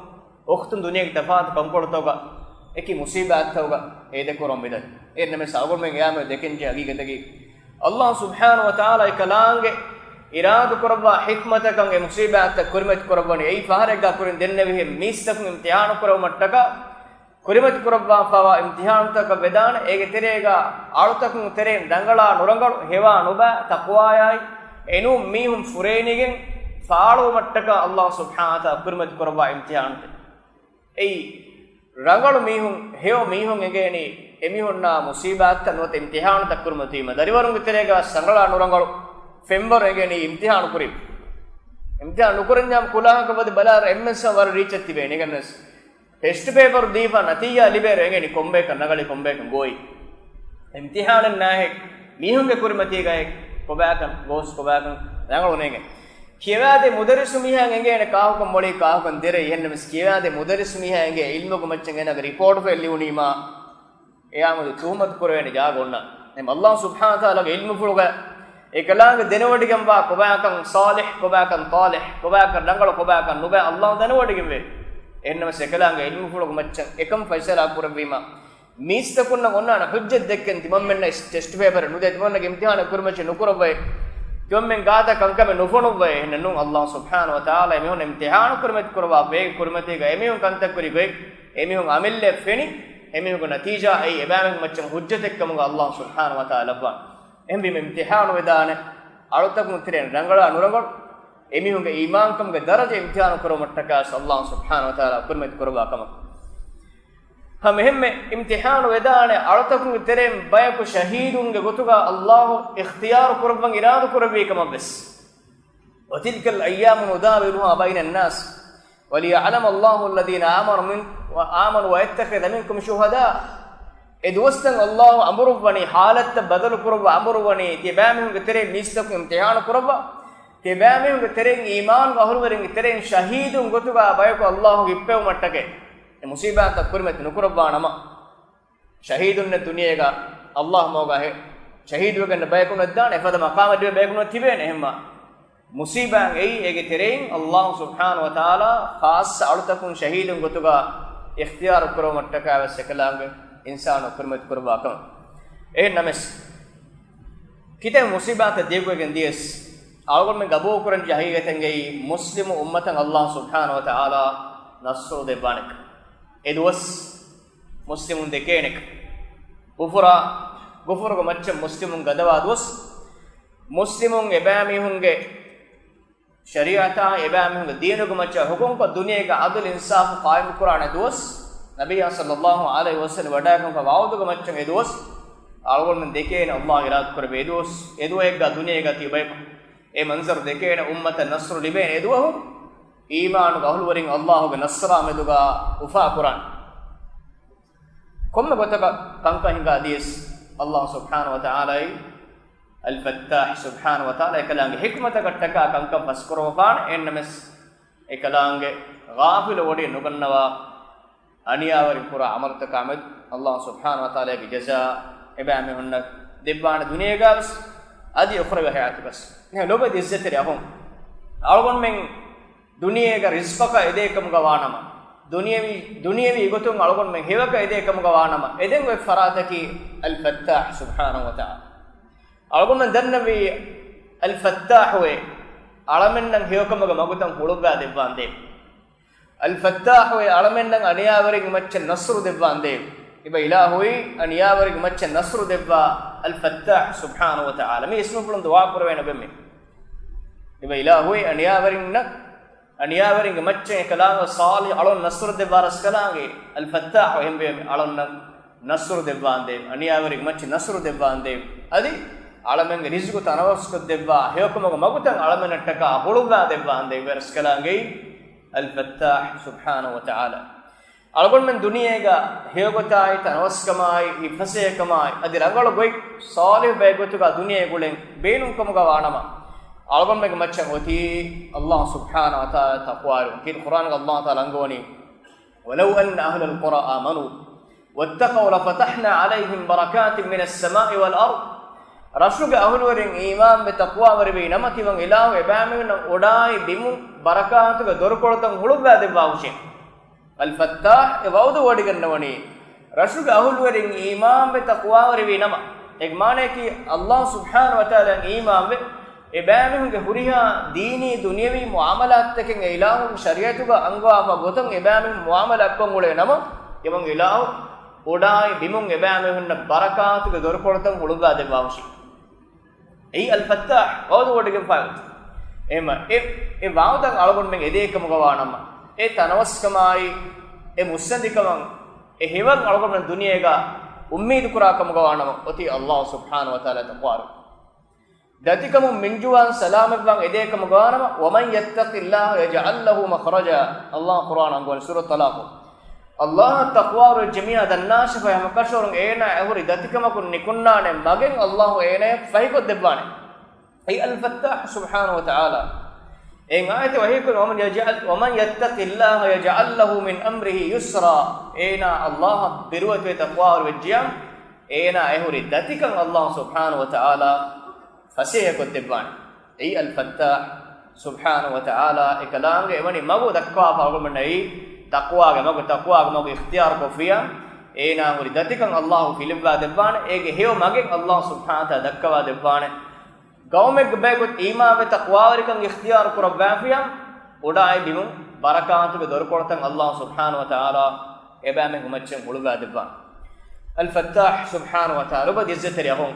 އުޚްތުން ދުނިޔޭގެ ތަފާތު ކަންކޮޅުތަކުގަ އެކި މުޞީބާތްތަކުގަ އޭދެކުރަމުން މިދަނީ. އެހެންނަމަވެސް އަޅުގަނޑުމެން އެޔާމެ ދެކެންޖެހޭ ހަގީގަތަކީ، ﷲ ސުބްޙާނަހޫ ވަތަޢާލާ އެކަލާނގެ އިރާދަކުރައްވާ ޙިކްމަތަކަށް އެ މުޞީބާތްތައް ކުރިމަތި ކުރައްވަނީ. އެއީ ފަހަރެއްގަ ކުރިން ދެންނެވިހެން މީސްތަކުން އިމްތިޙާނު ކުރެވުމަށްޓަކާ ކުރިމަތި ކުރައްވާފައިވާ އިމްތިޙާނުތަކަށް ވެދާނެ. އޭގެ ތެރޭގަ އަޅުތަކުން ތެރެއިން ރަނގަޅާ ނުރަނގަޅު، ހެވާ ނުބާ، ތަޤްވާޔާއި އެނޫން މީހުން ފުރޭނީގެން ފާޅުވުމަށްޓަކާ ﷲ ސުބްޙާނަހޫ ވަތަޢާލާ ކުރިމަތި ކުރައްވާ އިމްތިޙާނުތައް. އެއީ، ރަނގަޅު މީހުން، ހެޔޮ މީހުން އެނގޭނީ، އެމީހުންނާ މުޞީބާތްތައް ނުވަތަ އިމްތިޙާނުތައް ކުރިމަތިވީމަ. ދަރިވަރުންގެ ތެރޭގަ ރަނގަޅާ ނުރަނގަޅު ފެންވަރު އެނގޭނީ އިމްތިޙާނު ކުރިން. އިމްތިޙާނު ނުކުރަންޏާ ކުލާހަކަށް ވަދެ ބަލާއިރު އެންމެންސަ ވަރަށް ރީއްޗަށް ތިބޭ ނިގަންނަސް. ޓެސްޓް ޕޭޕަރު ދީފަ ނަތީޖާ ލިބޭއިރު އެނގެނީ ކޮންބަޔަކަށް ނަގަޅީ ކޮންބަޔަކަށް ގޯއި. އިމްތިޙާނެއް ނާހެއް މީހުންގެ ކުރިމަތީގައި ކޮބާކަން ގޯސް ކޮބާކަން ރަނގަޅު ނޭނގެ. ކިޔަވާދޭ މުދައްރިސު މީހާ އެނގޭނެ ކާކުކަން މޮޅީ ކާކުކަން ދެރައި. އެހެންނަމަވެސް ކިޔަވާދޭ މުދައްރިސު މީހާ އެނގޭ ޢިލްމުގެ މައްޗަށް އޭނާގެ ރިޕޯޓް ފައިލް ލިޔުނީމާ އެޔާމުދު ތުހުމަތު ކުރެވޭނެ ޖާގަ އޮންނާނެ. އެހެން ﷲ ސުބްޙާނަހޫ ވަތަޢާލާގެ ޢިލްމުފުޅުގަ އެކަލާނގެ ދެނެވޮޑިގެންވާ ކޮބާކަން ޞާލިޙް، ކޮބާކަން ޠާލިޙް، ކޮބާކަން ރަނގަޅު، ކޮބާކަން ނުބައި ﷲ ދެނެވޮޑިގެންވޭ. އެހެންނަމަވެސް އެކަލާނގެ ޢިލްމުފުޅުގެ މައްޗަށް އެކަން ފައިސަލާ ކުރެއްވީމަ، މީސްތަކުންނަށް އޮންނާނެ ޙުއްޖަތް ދެއްކެން ތިމަންމެންނަށް ޓެސްޓް ޕޭޕަރެއް ނުދޭ، ތިމަންނަގެ އިމްތިޙާނެއް ކުރިމައްޗަށް ނުކުރައްވައޭ، ތިމަންމެން ގާތަށް ކަންކަމެއް ނުފޮނުއްވައޭ. އެހެންނޫން ﷲ ސުބްޙާނަހޫ ވަތަޢާލާ އެމީހުން އިމްތިޙާނު ކުރިމަތި ކުރައްވާ ބޭގެ ކުރިމަތީގަ އެމީހުން ކަންތައް ކުރި ގޮތް އެމީހުން އަމިއްލައަށް ފެނި، އެމީހުންގެ ނަތީޖާ އެއީ އެބައިމީހުން މައްޗަށް ޙުއްޖަތެއް ކަމުގަ ﷲ ސުބްޙާނަހޫ ވަތަޢާލާ ލައްވާނެ. އެހެންވީމަ އިމްތިޙާނު ވެދާނެ އަޅުތަކުން ތެރެއިން ރަނގަޅާ ނުރަނގަޅު އެމީހުންގެ އީމާންކަމުގެ ދަރަޖަ އިމްތިޙާނު ކުރުމަށްޓަކާ ﷲ ސުބްޙާނަހޫ ވަތަޢާލާ ކުރިމަތި ކުރައްވާ ކަމަށް. ހަމަ އެހެންމެ އިމްތިޙާނު ވެދާނެ އަޅުތަކުންގެ ތެރެއިން ބަޔަކު ޝަހީދުންގެ ގޮތުގަ ﷲ އިޚްތިޔާރު ކުރައްވަން އިރާދަ ކުރެއްވީ ކަމަށް ވެސް. وتلك الأيام نداولها بين الناس وليعلم الله الذين آمنوا من، آمنوا ويتخذ منكم شهداء. އެ ދުވަސްތައް ﷲ އަމުރުއްވަނީ، ޙާލަތްތައް ބަދަލު ކުރައްވާ އަމުރުއްވަނީ، ތިޔަބައިމީހުންގެ ތެރެއިން މީސްތަކުން އިމްތިޙާނު ކުރައްވާ. ތިބާމީހުންގެ ތެރެއިން، އީމާންގެ އަހުލުވެރިންގެ ތެރެއިން ޝަހީދުން ގޮތުގަ ބަޔަކު އައްލާހު ހިއްޕެވުމަށްޓަކައި އެ މުސީބާތައް ކުރިމަތި ނުކުރައްވާނަމަ، ޝަހީދުންނެއް ދުނިޔޭގަ އައްލާހު މަގުގަ ހެ-، ޝަހީދުވެގެން ބަޔަކު ނުވެއްދާނެ، އެފަދަ މަޤާމެއް ލިބޭ ބަޔަކު ނުވެ ތިބޭނެ. އެހެންމާ މުސީބާތް އެއީ، އޭގެ ތެރެއިން އައްލާހު ސުބްޙާނަހު ވަތަޢާލާ ޚާއްޞަ އަޅުތަކުން ޝަހީދުން ގޮތުގަ އިޚްތިޔާރު ކުރެވުމަށްޓަކާވެސް އެކަލާނގެ އިންސާނު ކުރިމަތި ކުރައްވާ ކަމަށް. އެހެން ނަމަސް، ކިތައް މުސީބާތައް ދިޔަގޮވެގެން ދިޔަސް، އަޅުގަނޑުމެން ގަބޫލުކުރަން ޖެހޭ ހަގީގަތެއް އެއީ، މުސްލިމު އުއްމަތަށް އައްލާހު ސުބްޙާނަހު ވަތަޢާލާ ނަޞްރު ދެއްވާނެ އެ ދުވަސް. މުސްލިމުން ދެކޭނެ، ކުފުރާ، ކުފުރުގެ މައްޗަށް މުސްލިމުން ގަދަވާ ދުވަސް، މުސްލިމުން އެބައިމީހުންގެ ޝަރީޢަތާ އެބައިމީހުންގެ ދީނުގެ މައްޗަށް ހުކުމްކޮށް، ދުނިޔޭގަ ޢަދުލު އިންސާފު ޤާއިމުކުރާނެ ދުވަސް، ނަބިއްޔާ ޞައްލައްލާހު ޢަލައިހި ވަސައްލަމަ ވަޑައިގެންފަ ވަޢުދުގެ މައްޗަށް އެ ދުވަސް، އަޅުގަނޑުމެން ދެކޭނެ އައްލާހު އިރާދަކުރެއްވި އެ ދުވަސް. އެ ދުވަހެއްގަ ދުނިޔޭގަ ތިބައިކު އެ މަންޒަރު ދެކޭނެ، އުއްމަތަށް ނަޞްރު ލިބޭނެ އެ ދުވަހު، އީމާނުގެ އަހުލުވެރިން އައްލާހުގެ ނަޞްރާ މެދުގަ އުފާކުރާނެ. ކޮންމެ ގޮތަކަށް ކަންކަން ހިނގާ ދިޔަސް، އައްލާހު ސުބްޙާނަހު ވަތަޢާލާއީ އަލް ފައްތާޙް ސުބްޙާނަހު ވަތަޢާލާ އެކަލާނގެ ޙިކްމަތަކަށްޓަކާ ކަންކަން ފަސްކުރައްވާނެ. އެހެންނަމަސް، އެކަލާނގެ ޣާފިލު ވޮޑި ނުގަންނަވާ، އަނިޔާވެރިން ކުރާ ޢަމަލުތަކާމެދު އައްލާހު ސުބްޙާނަހު ވަތަޢާލާގެ ޖަޒާ އެބައިމީހުންނަށް ދެއްވާނެ ދުނިޔޭގަވެސް، އަދި އުޚްރަވީ ޙަޔާތުގަސް. އެހެން ލޮބުވެތި ޢިއްޒަތްތެރި އަޚުން، އަޅުގަނޑުމެން ދުނިޔޭގަ ރިޒްޤަކަށް އެދޭކަމުގަ ވާނަމަ، ދުނިޔަވީ، ދުނިޔަވީ ގޮތުން އަޅުގަނޑުމެން ހެޔޮކަށް އެދޭކަމުގަ ވާނަމަ، އެދެން އޮތް ފަރާތަކީ އަލް ފައްތާޙް ސުބްޙާނަހު ވަތަޢާލާ. އަޅުގަނޑުމެން ދަންނަވީ، އަލް ފައްތާޙުވޭ އަޅަމެންނަށް ހެޔޮކަމުގެ މަގުތައް ހުޅުއްވާ ދެއްވާނދޭ. އަލް ފައްތާޙުވޭ އަޅަމެންނަށް އަނިޔާވެރިންގެ މައްޗަށް ނަޞްރު ދެއްވާނދޭ. އެބަ އިލާހުއީ އަނިޔާވެރިންގެ މައްޗަށް ނަޞްރު ދެއްވާ އަލް ފައްތާޙް ސުބްޙާނަހު ވަތަޢާލާ. މި އިސްމުފުޅުން ދުޢާ ކުރެވޭނެ އޮބެންމެ. އެބަ އިލާހުއީ އަނިޔާވެރިންނަށް، އަނިޔާވެރިންގެ މައްޗަށް އެކަލާނގެ ޞާލިޙު އަޅުން ނަޞްރު ދެއްވާ ރަސްކަލާނގެ އަލް ފައްތާޙު އެހެންވެ އަޅުންނަށް ނަޞްރު ދެއްވާނދޭ، އަނިޔާވެރިންގެ މައްޗަށް ނަޞްރު ދެއްވާނދޭ. އަދި އަޅަމެންގެ ރިޒްޤު ތަނަވަސްކޮށްދެއްވާ، ހެޔޮކަމުގެ މަގުތައް އަޅަމެންނަށްޓަކާ ހުޅުއްވާ ދެއްވާނދޭ ވެރަސްކަލާނގެ އަލް ފައްތާޙް ސުބްޙާނަހު ވަތަޢާލާ. އަޅުގަނޑުމެން ދުނިޔޭގަ ހެޔޮގޮތާއި، ތަނަވަސްކަމާއި، ހިތްފަސޭހަކަމާއި، އަދި ރަނގަޅު ގޮތް ޞާލިޙު ބައެއްގޮތުގަ ދުނިޔޭގަ އުޅެން ބޭނުންކަމުގަ ވާނަމަ، އަޅުގަނޑުމެންގެ މައްޗަށް އޮތީ އައްލާހު ސުބްޙާނަހު ވަތަޢާލާ ތަޤްވާވެރިވުން. ކީރިތި ޤުރްއާނުގަ އައްލާހު ތަޢާލާ އަންގަވަނީ، وَلَوْ أَنَّ أَهْلَ الْقُرَىٰ آمَنُوا وَاتَّقَوْا لَفَتَحْنَا عَلَيْهِمْ بَرَكَاتٍ مِّنَ السَّمَاءِ وَالْأَرْضِ. ރަށުގެ އަހުލުވެރިން އީމާންވެ ތަޤްވާވެރިވީ ނަމަ، ތިމަން އިލާހު އެބައިމީހުންނަށް އުޑާއި ބިމުން ބަރަކާތުގެ ދޮރުކޮޅުތައް ހުޅުއްވާ ދެއްވާހުށޭ. އަލް ފައްތާޙް އެ ވަޢުދު ވޮޑިގަންނަވަނީ، ރަށުގެ އަހުލުވެރިން އީމާންވެ ތަޤްވާވެރިވީ ނަމަ. އޭގެ މާނަޔަކީ، އައްލާހު ސުބްޙާނަހު ވަތަޢާލާއަށް އީމާންވެ، އެބައިމީހުންގެ ހުރިހާ ދީނީ ދުނިޔަވީ މުޢާމަލާތުތަކެއް އެ އިލާހުގެ ޝަރީޢަތުގަ އަންގަވާފަ ގޮތަށް އެބައިމީހުން މުޢާމަލާތްކޮށް އުޅޭ ނަމަ، ތިމަން އިލާހު އުޑާއި ބިމުން އެބައިމީހުންނަށް ބަރަކާތުގެ ދޮރުކޮޅުތައް ހުޅުއްވާ ދެއްވާހުށީ. އެއީ އަލް ފައްތާޙް ވަޢުދު ވޮޑިގެންފާ ގޮތް. އެހެންމަ އެ، އެ ވަޢުދަށް އަޅުގަނޑުމެން އެދޭކަމުގަ ވާނަމަ، އެ ތަނަވަސްކަމާއި، އެ މުއްސަނދިކަމަށް، އެ ހެޔޮކަން އަޅުގަނޑުމެން ދުނިޔޭގަ އުއްމީދު ކުރާ ކަމުގަ ވާނަމަ، އޮތީ އައްލާހު ސުބްޙާނަހު ވަތަޢާލާ ތަޤްވާވެރި. ދަތިކަމުން މިންޖުވާން ސަލާމަތްވާން އެދޭކަމުގަ ވާނަމަ، وَمَنْ يَتَّقِ اللَّهَ يَجْعَلْ لَهُ مَخْرَجًا. އައްލާހު ޤުރްއާން އަންގަވަނީ ސޫރަތު ޠަލާޤު. އައްލާހަށް ތަޤްވާވެރިވެއްޖެ މީހާ ދަންނާށެވެ، ހަމަކަށަވަރުން އޭނާ އެހުރި ދަތިކަމަކުން ނިކުންނާނެ މަގެއް އައްލާހު އޭނާޔަށް ފަހިކޮށްދެއްވާނެ. އެއީ އަލް ފައްތާޙް ސުބްޙާނަހު ވަތަޢާލާ. އެއިން އާޔަތެއް ވަޙީކުރި، وَمَنْ يَتَّقِ اللَّهَ يَجْعَلْ لَهُ مِنْ أَمْرِهِ يُسْرًا. އޭނާ އައްލާހަށް ބިރުވެތިވެ ތަޤްވާވެރިވެއްޖިޔާ، އޭނާ އެހުރި ދަތިކަން އައްލާހު ސުބްޙާނަހު ވަތަޢާލާ ފަސޭހަކޮށްދެއްވާނެ. އެއީ އަލް ފައްތާޙް ސުބްޙާނަހު ވަތަޢާލާ އެކަލާނގެ އެވަނި މަގު ދައްކަވާފަ އަޅުގަނޑުމެންނަށް އެއީ ތަޤްވާގެ މަގު، ތަޤްވާގެ މަގު އިޚްތިޔާރުކޮށްފިޔާ، އޭނާ ހުރި ދަތިކަން އައްލާހު ފިލިއްވާ ދެއްވާނެ، އޭގެ ހެޔޮ މަގެއް އައްލާހު ސުބްޙާނަހު ވަތަޢާލާ ދައްކަވާ ދެއްވާނެ. ގައުމެއްގެ ބަޔަކު އީމާންވެ ތަޤްވާވެރިކަން އިޚްތިޔާރު ކުރައްވާފިޔާ، އުޑާއި ބިމުން ބަރަކާތުގެ ދޮރުކޮޅުތައް އައްލާހު ސުބްޙާނަހު ވަތަޢާލާ އެބައިމީހުންގެ މައްޗަށް ހުޅުވާ ދެއްވާނެ. އަލް ފައްތާޙް ސުބްޙާނަހު ވަތަޢާލާ އޮބަ އިއްޒަތްތެރި އަޚުން.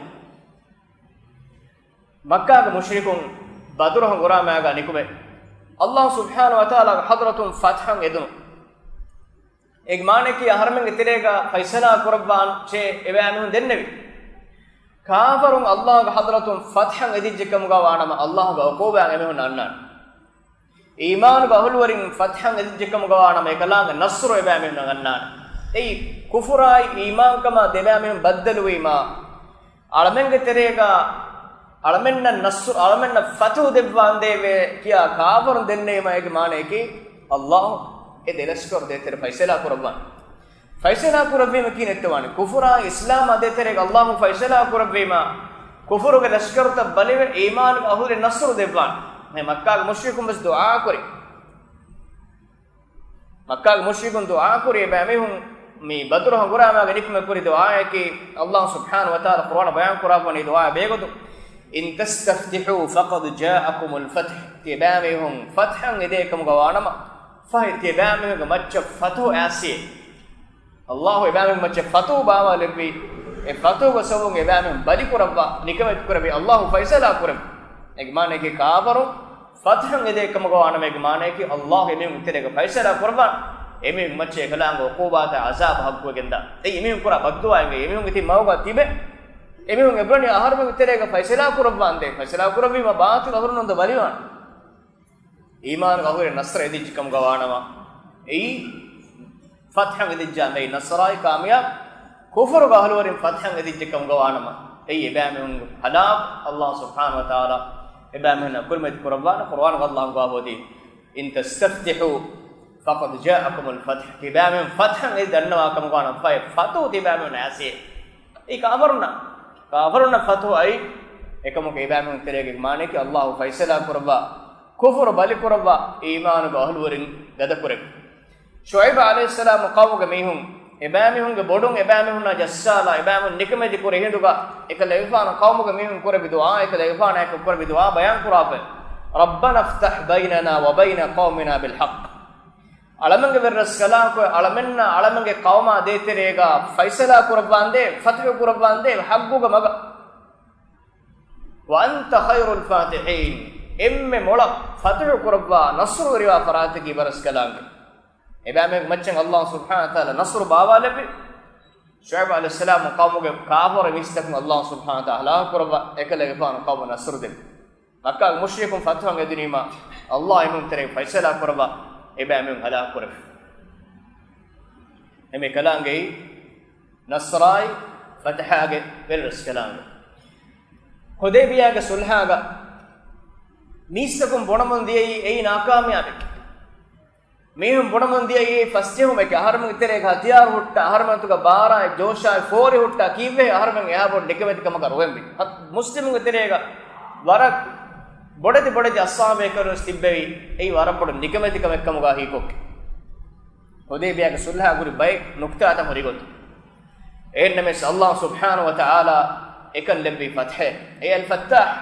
މައްކާގެ މުޝްރިކުން ބަދުރު ހަނގުރާމާގަ ނިކުމެ، އައްލާހު ސުބްޙާނަހު ވަތަޢާލާގެ ޙަޟްރަތުން ފަތްޙަށް އެދުނު. އޭގެ މާނައަކީ އަހަރެމެންގެ ތެރޭގަ ފައިސަލާ ކުރައްވާން ޗޭ އެބައިމީހުން ދެންނެވި. ކާފަރުން އައްލާހުގެ ޙަޟްރަތުން ފަތްޙަށް އެދިއްޖެކަމުގަ ވާނަމަ، އައްލާހުގެ ޢުޤޫބާތް އެމީހުންނަށް އަންނާނެ. އީމާނުގެ އަހުލުވެރިން ފަތްޙަށް އެދިއްޖެކަމުގަ ވާނަމަ، އެކަލާނގެ ނަޞްރު އެބައިމީހުންނަށް އަންނާނެ. އެއީ ކުފުރާއި އީމާންކަމާ ދެބައިމީހުން ބައްދަލުވީމާ، އަޅަމެންގެ ތެރޭގަ އަޅަމެންނަށް ނަޞްރު، އަޅަމެންނަށް ފަތުޙު ދެއްވާނދޭވެ ކިޔާ ކާފަރުން ދެންނެވީމާ އޭގެ މާނަޔަކީ، ﷲ އެ ދެލަސްކަރު ދޭތެރެ ފައިސަލާ ކުރައްވާނެ. ފައިސަލާ ކުރައްވީމަ ކިހިނެއްތޯ ވާނެ؟ ކުފުރާ އިސްލާމާ ދޭތެރޭގަ ﷲ ފައިސަލާ ކުރައްވީމާ، ކުފުރުގެ ލަޝްކަރުތައް ބަލިވެ، އީމާނުގެ އަހުލެއް ނަޞްރު ދެއްވާނެ. މެ މައްކާގެ މުޝްރިކުން ވެސް ދުޢާ ކުރި. މައްކާގެ މުޝްރިކުން ދުޢާ ކުރި އެބައިމީހުން މި ބަދުރު ހަނގުރާމާގެ ނިކުމެ ކުރި ދުޢާއަކީ، ﷲ ސުބްޙާނަހު ވަތަޢާލާ ޤުރްއާނަށް ބަޔާން ކުރާފަ ވަނީ ދުޢާ ބޭގޮތުން، إن تستفتحوا فقد جاءكم الفتح. ތިޔަބައިމީހުން ފަތްޙަށް އެދޭ ކަމުގަ ވާނަމަ، ފަހެ ތިޔަބައިމީހުންގެ މައްޗަށް ފަތުޙު އައިސްއޭ. ﷲ އެބައިމީހުން މައްޗަށް ފަތުޙު ބާވާލެއްވި، އެ ފަތުޙުގެ ސަބަބުން އެބައިމީހުން ބަލިކުރައްވާ، ނިކަމެތި ކުރެއްވި، ﷲ ފައިސަލާ ކުރެއްވި. އޭގެ މާނަޔަކީ ކާފަރުން ފަތްޙަށް އެދޭ ކަމުގަ ވާނަމަ، އޭގެ މާނަޔަކީ ﷲ އެމީހުން ތެރޭގަ ފައިސަލާ ކުރައްވާނެ. އެމީހުން މައްޗަށް އެކަލާނގެ ޢުޤޫބާތާ ޢަޒާބު ހައްގުވެގެންދާ. އެއީ އެމީހުން ކުރާ ބައްދުޢާއެއް. އެމީހުންގެ ތި މަގުގަ ތިބެ، އެމީހުން އެބުނަނީ އަހަރުމެންގެ ތެރޭގަ ފައިސަލާ ކުރައްވާނދޭ، ފައިސަލާ ކުރައްވީމަ ބާޠިލު އަހުރުން ނުވަތަ ބަލިވާނެ. އީމާނުގެ އަހުރެއް ނަޞްރު އެދިއްޖެ ކަމުގަ ވާނަމަ، އެއީ ފަތްޙަށް އެދިއްޖާމެ އެއީ ނަޞްރާއި ކާމިޔާބު. ކުފުރުގެ އަހުލުވެރިން ފަތްޙަށް އެދިއްޖެ ކަމުގަ ވާނަމަ، އެއީ އެބައިމީހުންގެ ހަލާކު. ﷲ ސުބްޙާނަހު ވަތަޢާލާ އެބައިމީހުންނާ ކުރިމަތި ކުރައްވާނެ. ޤުރްއާނުގަ ﷲ އަންގަވާފަ އޮތީ، إن تستفتحوا فقد جاءكم الفتح. ތިބައިމީހުން ފަތްޙަށް އެދި ދަންނަވާ ކަމުގަ ވާނަމަ، ފަހެ ފަތުޙު ތިބައިމީހުންނަށް އައިސްއޭ. އެއީ ކާފަރުންނަށް، ކާފަރުންނަށް ފަތުޙު އައީ، އެކަމަކު އެބައިމީހުން ތެރޭގެ މާނަޔަކީ ﷲ ފައިސަލާ ކުރައްވާ، ކުފުރު ބަލިކުރައްވާ، އީމާނުގެ އަހުލުވެރިން ގަދަކުރެއްވި. ޝުޢައިބު ޢަލައިހިއްސަލާމު ޤައުމުގެ މީހުން، އެބައިމީހުންގެ ބޮޑުން އެބައިމީހުންނާ ޖައްސާލާ، އެބައިމީހުން ނިކަމެތި ކުރި ހިނދުގަ، އެކަލޭގެފާނު ޤައުމުގެ މީހުން ކުރެއްވި ދުޢާ، އެކަލޭގެފާނާ އެކު ކުރެއްވި ދުޢާ ބަޔާން ކުރާފަ، رَبَّنَا افْتَحْ بَيْنَنَا وَبَيْنَ قَوْمِنَا بِالْحَقِّ. އަޅަމެންގެ ވެރިރަސްކަލާނގެ އަޅަމެންނާ އަޅަމެންގެ ޤައުމާ ދޭތެރޭގަ ފައިސަލާ ކުރައްވާނދޭ، ފަތުޙު ކުރައްވާނދޭ ޙައްޤުގެ މަގަށް. وَأَنْتَ خَيْرُ الْفَاتِحِينَ. އެންމެ މޮޅަށް ފަތުޙު ކުރައްވާ ނަޞްރުވެރިވާ ފަރާތަކީ ވެރިރަސްކަލާނގެ. އެބައިމީހުންގެ މައްޗަށް ﷲ ސުބްޙާނަހު ވަތަޢާލާ ނަޞްރު ބާވާލެއްވި. ޝުޢައިބު ޢަލައިހިއްސަލާމު ޤައުމުގެ ކާފަރު މީސްތަކުން ﷲ ސުބްޙާނަހު ވަތަޢާލާ ހަލާކު ކުރައްވާ، އެކަލޭގެފާނު ޤައުމަށް ނަޞްރު ދެއްވި. މައްކާގެ މުޝްރިކުން ފަތުޙަށް އެދުނީމާ، ﷲ އެމީހުން ތެރޭ ފައިސަލާ ކުރައްވާ، އެބައިމީހުން ހަލާކު ކުރެއްވި. އެމެ ކަލާނގެއީ ނަޞްރާއި ފަތަޙާގެ ވެރިރަސްކަލާނގެ. ޙުދައިބިޔާގެ ޞުލްޙާގަ މީސްތަކުން ބުނަމުން ދިޔައީ އެއީ ނާކާމިޔާބެކޭ. މީހުން ބުނަމުން ދިޔައީ ފަސްޖެހުމެކޭ، އަހަރުމެންގެ ތެރޭގަ ހަތިޔާރު ހުއްޓާ، އަހަރުމެންތުގަ ބާރާއި ޖޯޝާއި ފޯރި ހުއްޓާ ކީއްވެ އަހަރުމެން އެހާ ބޮޑު ނިކަމެތިކަމަކަށް ރޮވެންވީ؟ މުސްލިމުންގެ ތެރޭގަ ވަރަށް ބޮޑެތި ބޮޑެތި އަޞްޙާބޭކަލުން ވެސް ތިއްބެވީ. އެއީ ވަރަށް ބޮޑު ނިކަމެތިކަމެއްކަމުގަ ހީކޮށްގެން. ޙުދައިބިޔާގެ ޞުލްޙާ ހުރި ބައެއް ނުކްތާތައް ހުރި ގޮތުން. އެހެންނަމަވެސް ﷲ ސުބްޙާނަހު ވަތަޢާލާ އެކަން ލެއްވީ ފަތްޙެއް. އެ އަލްފައްތާޙް،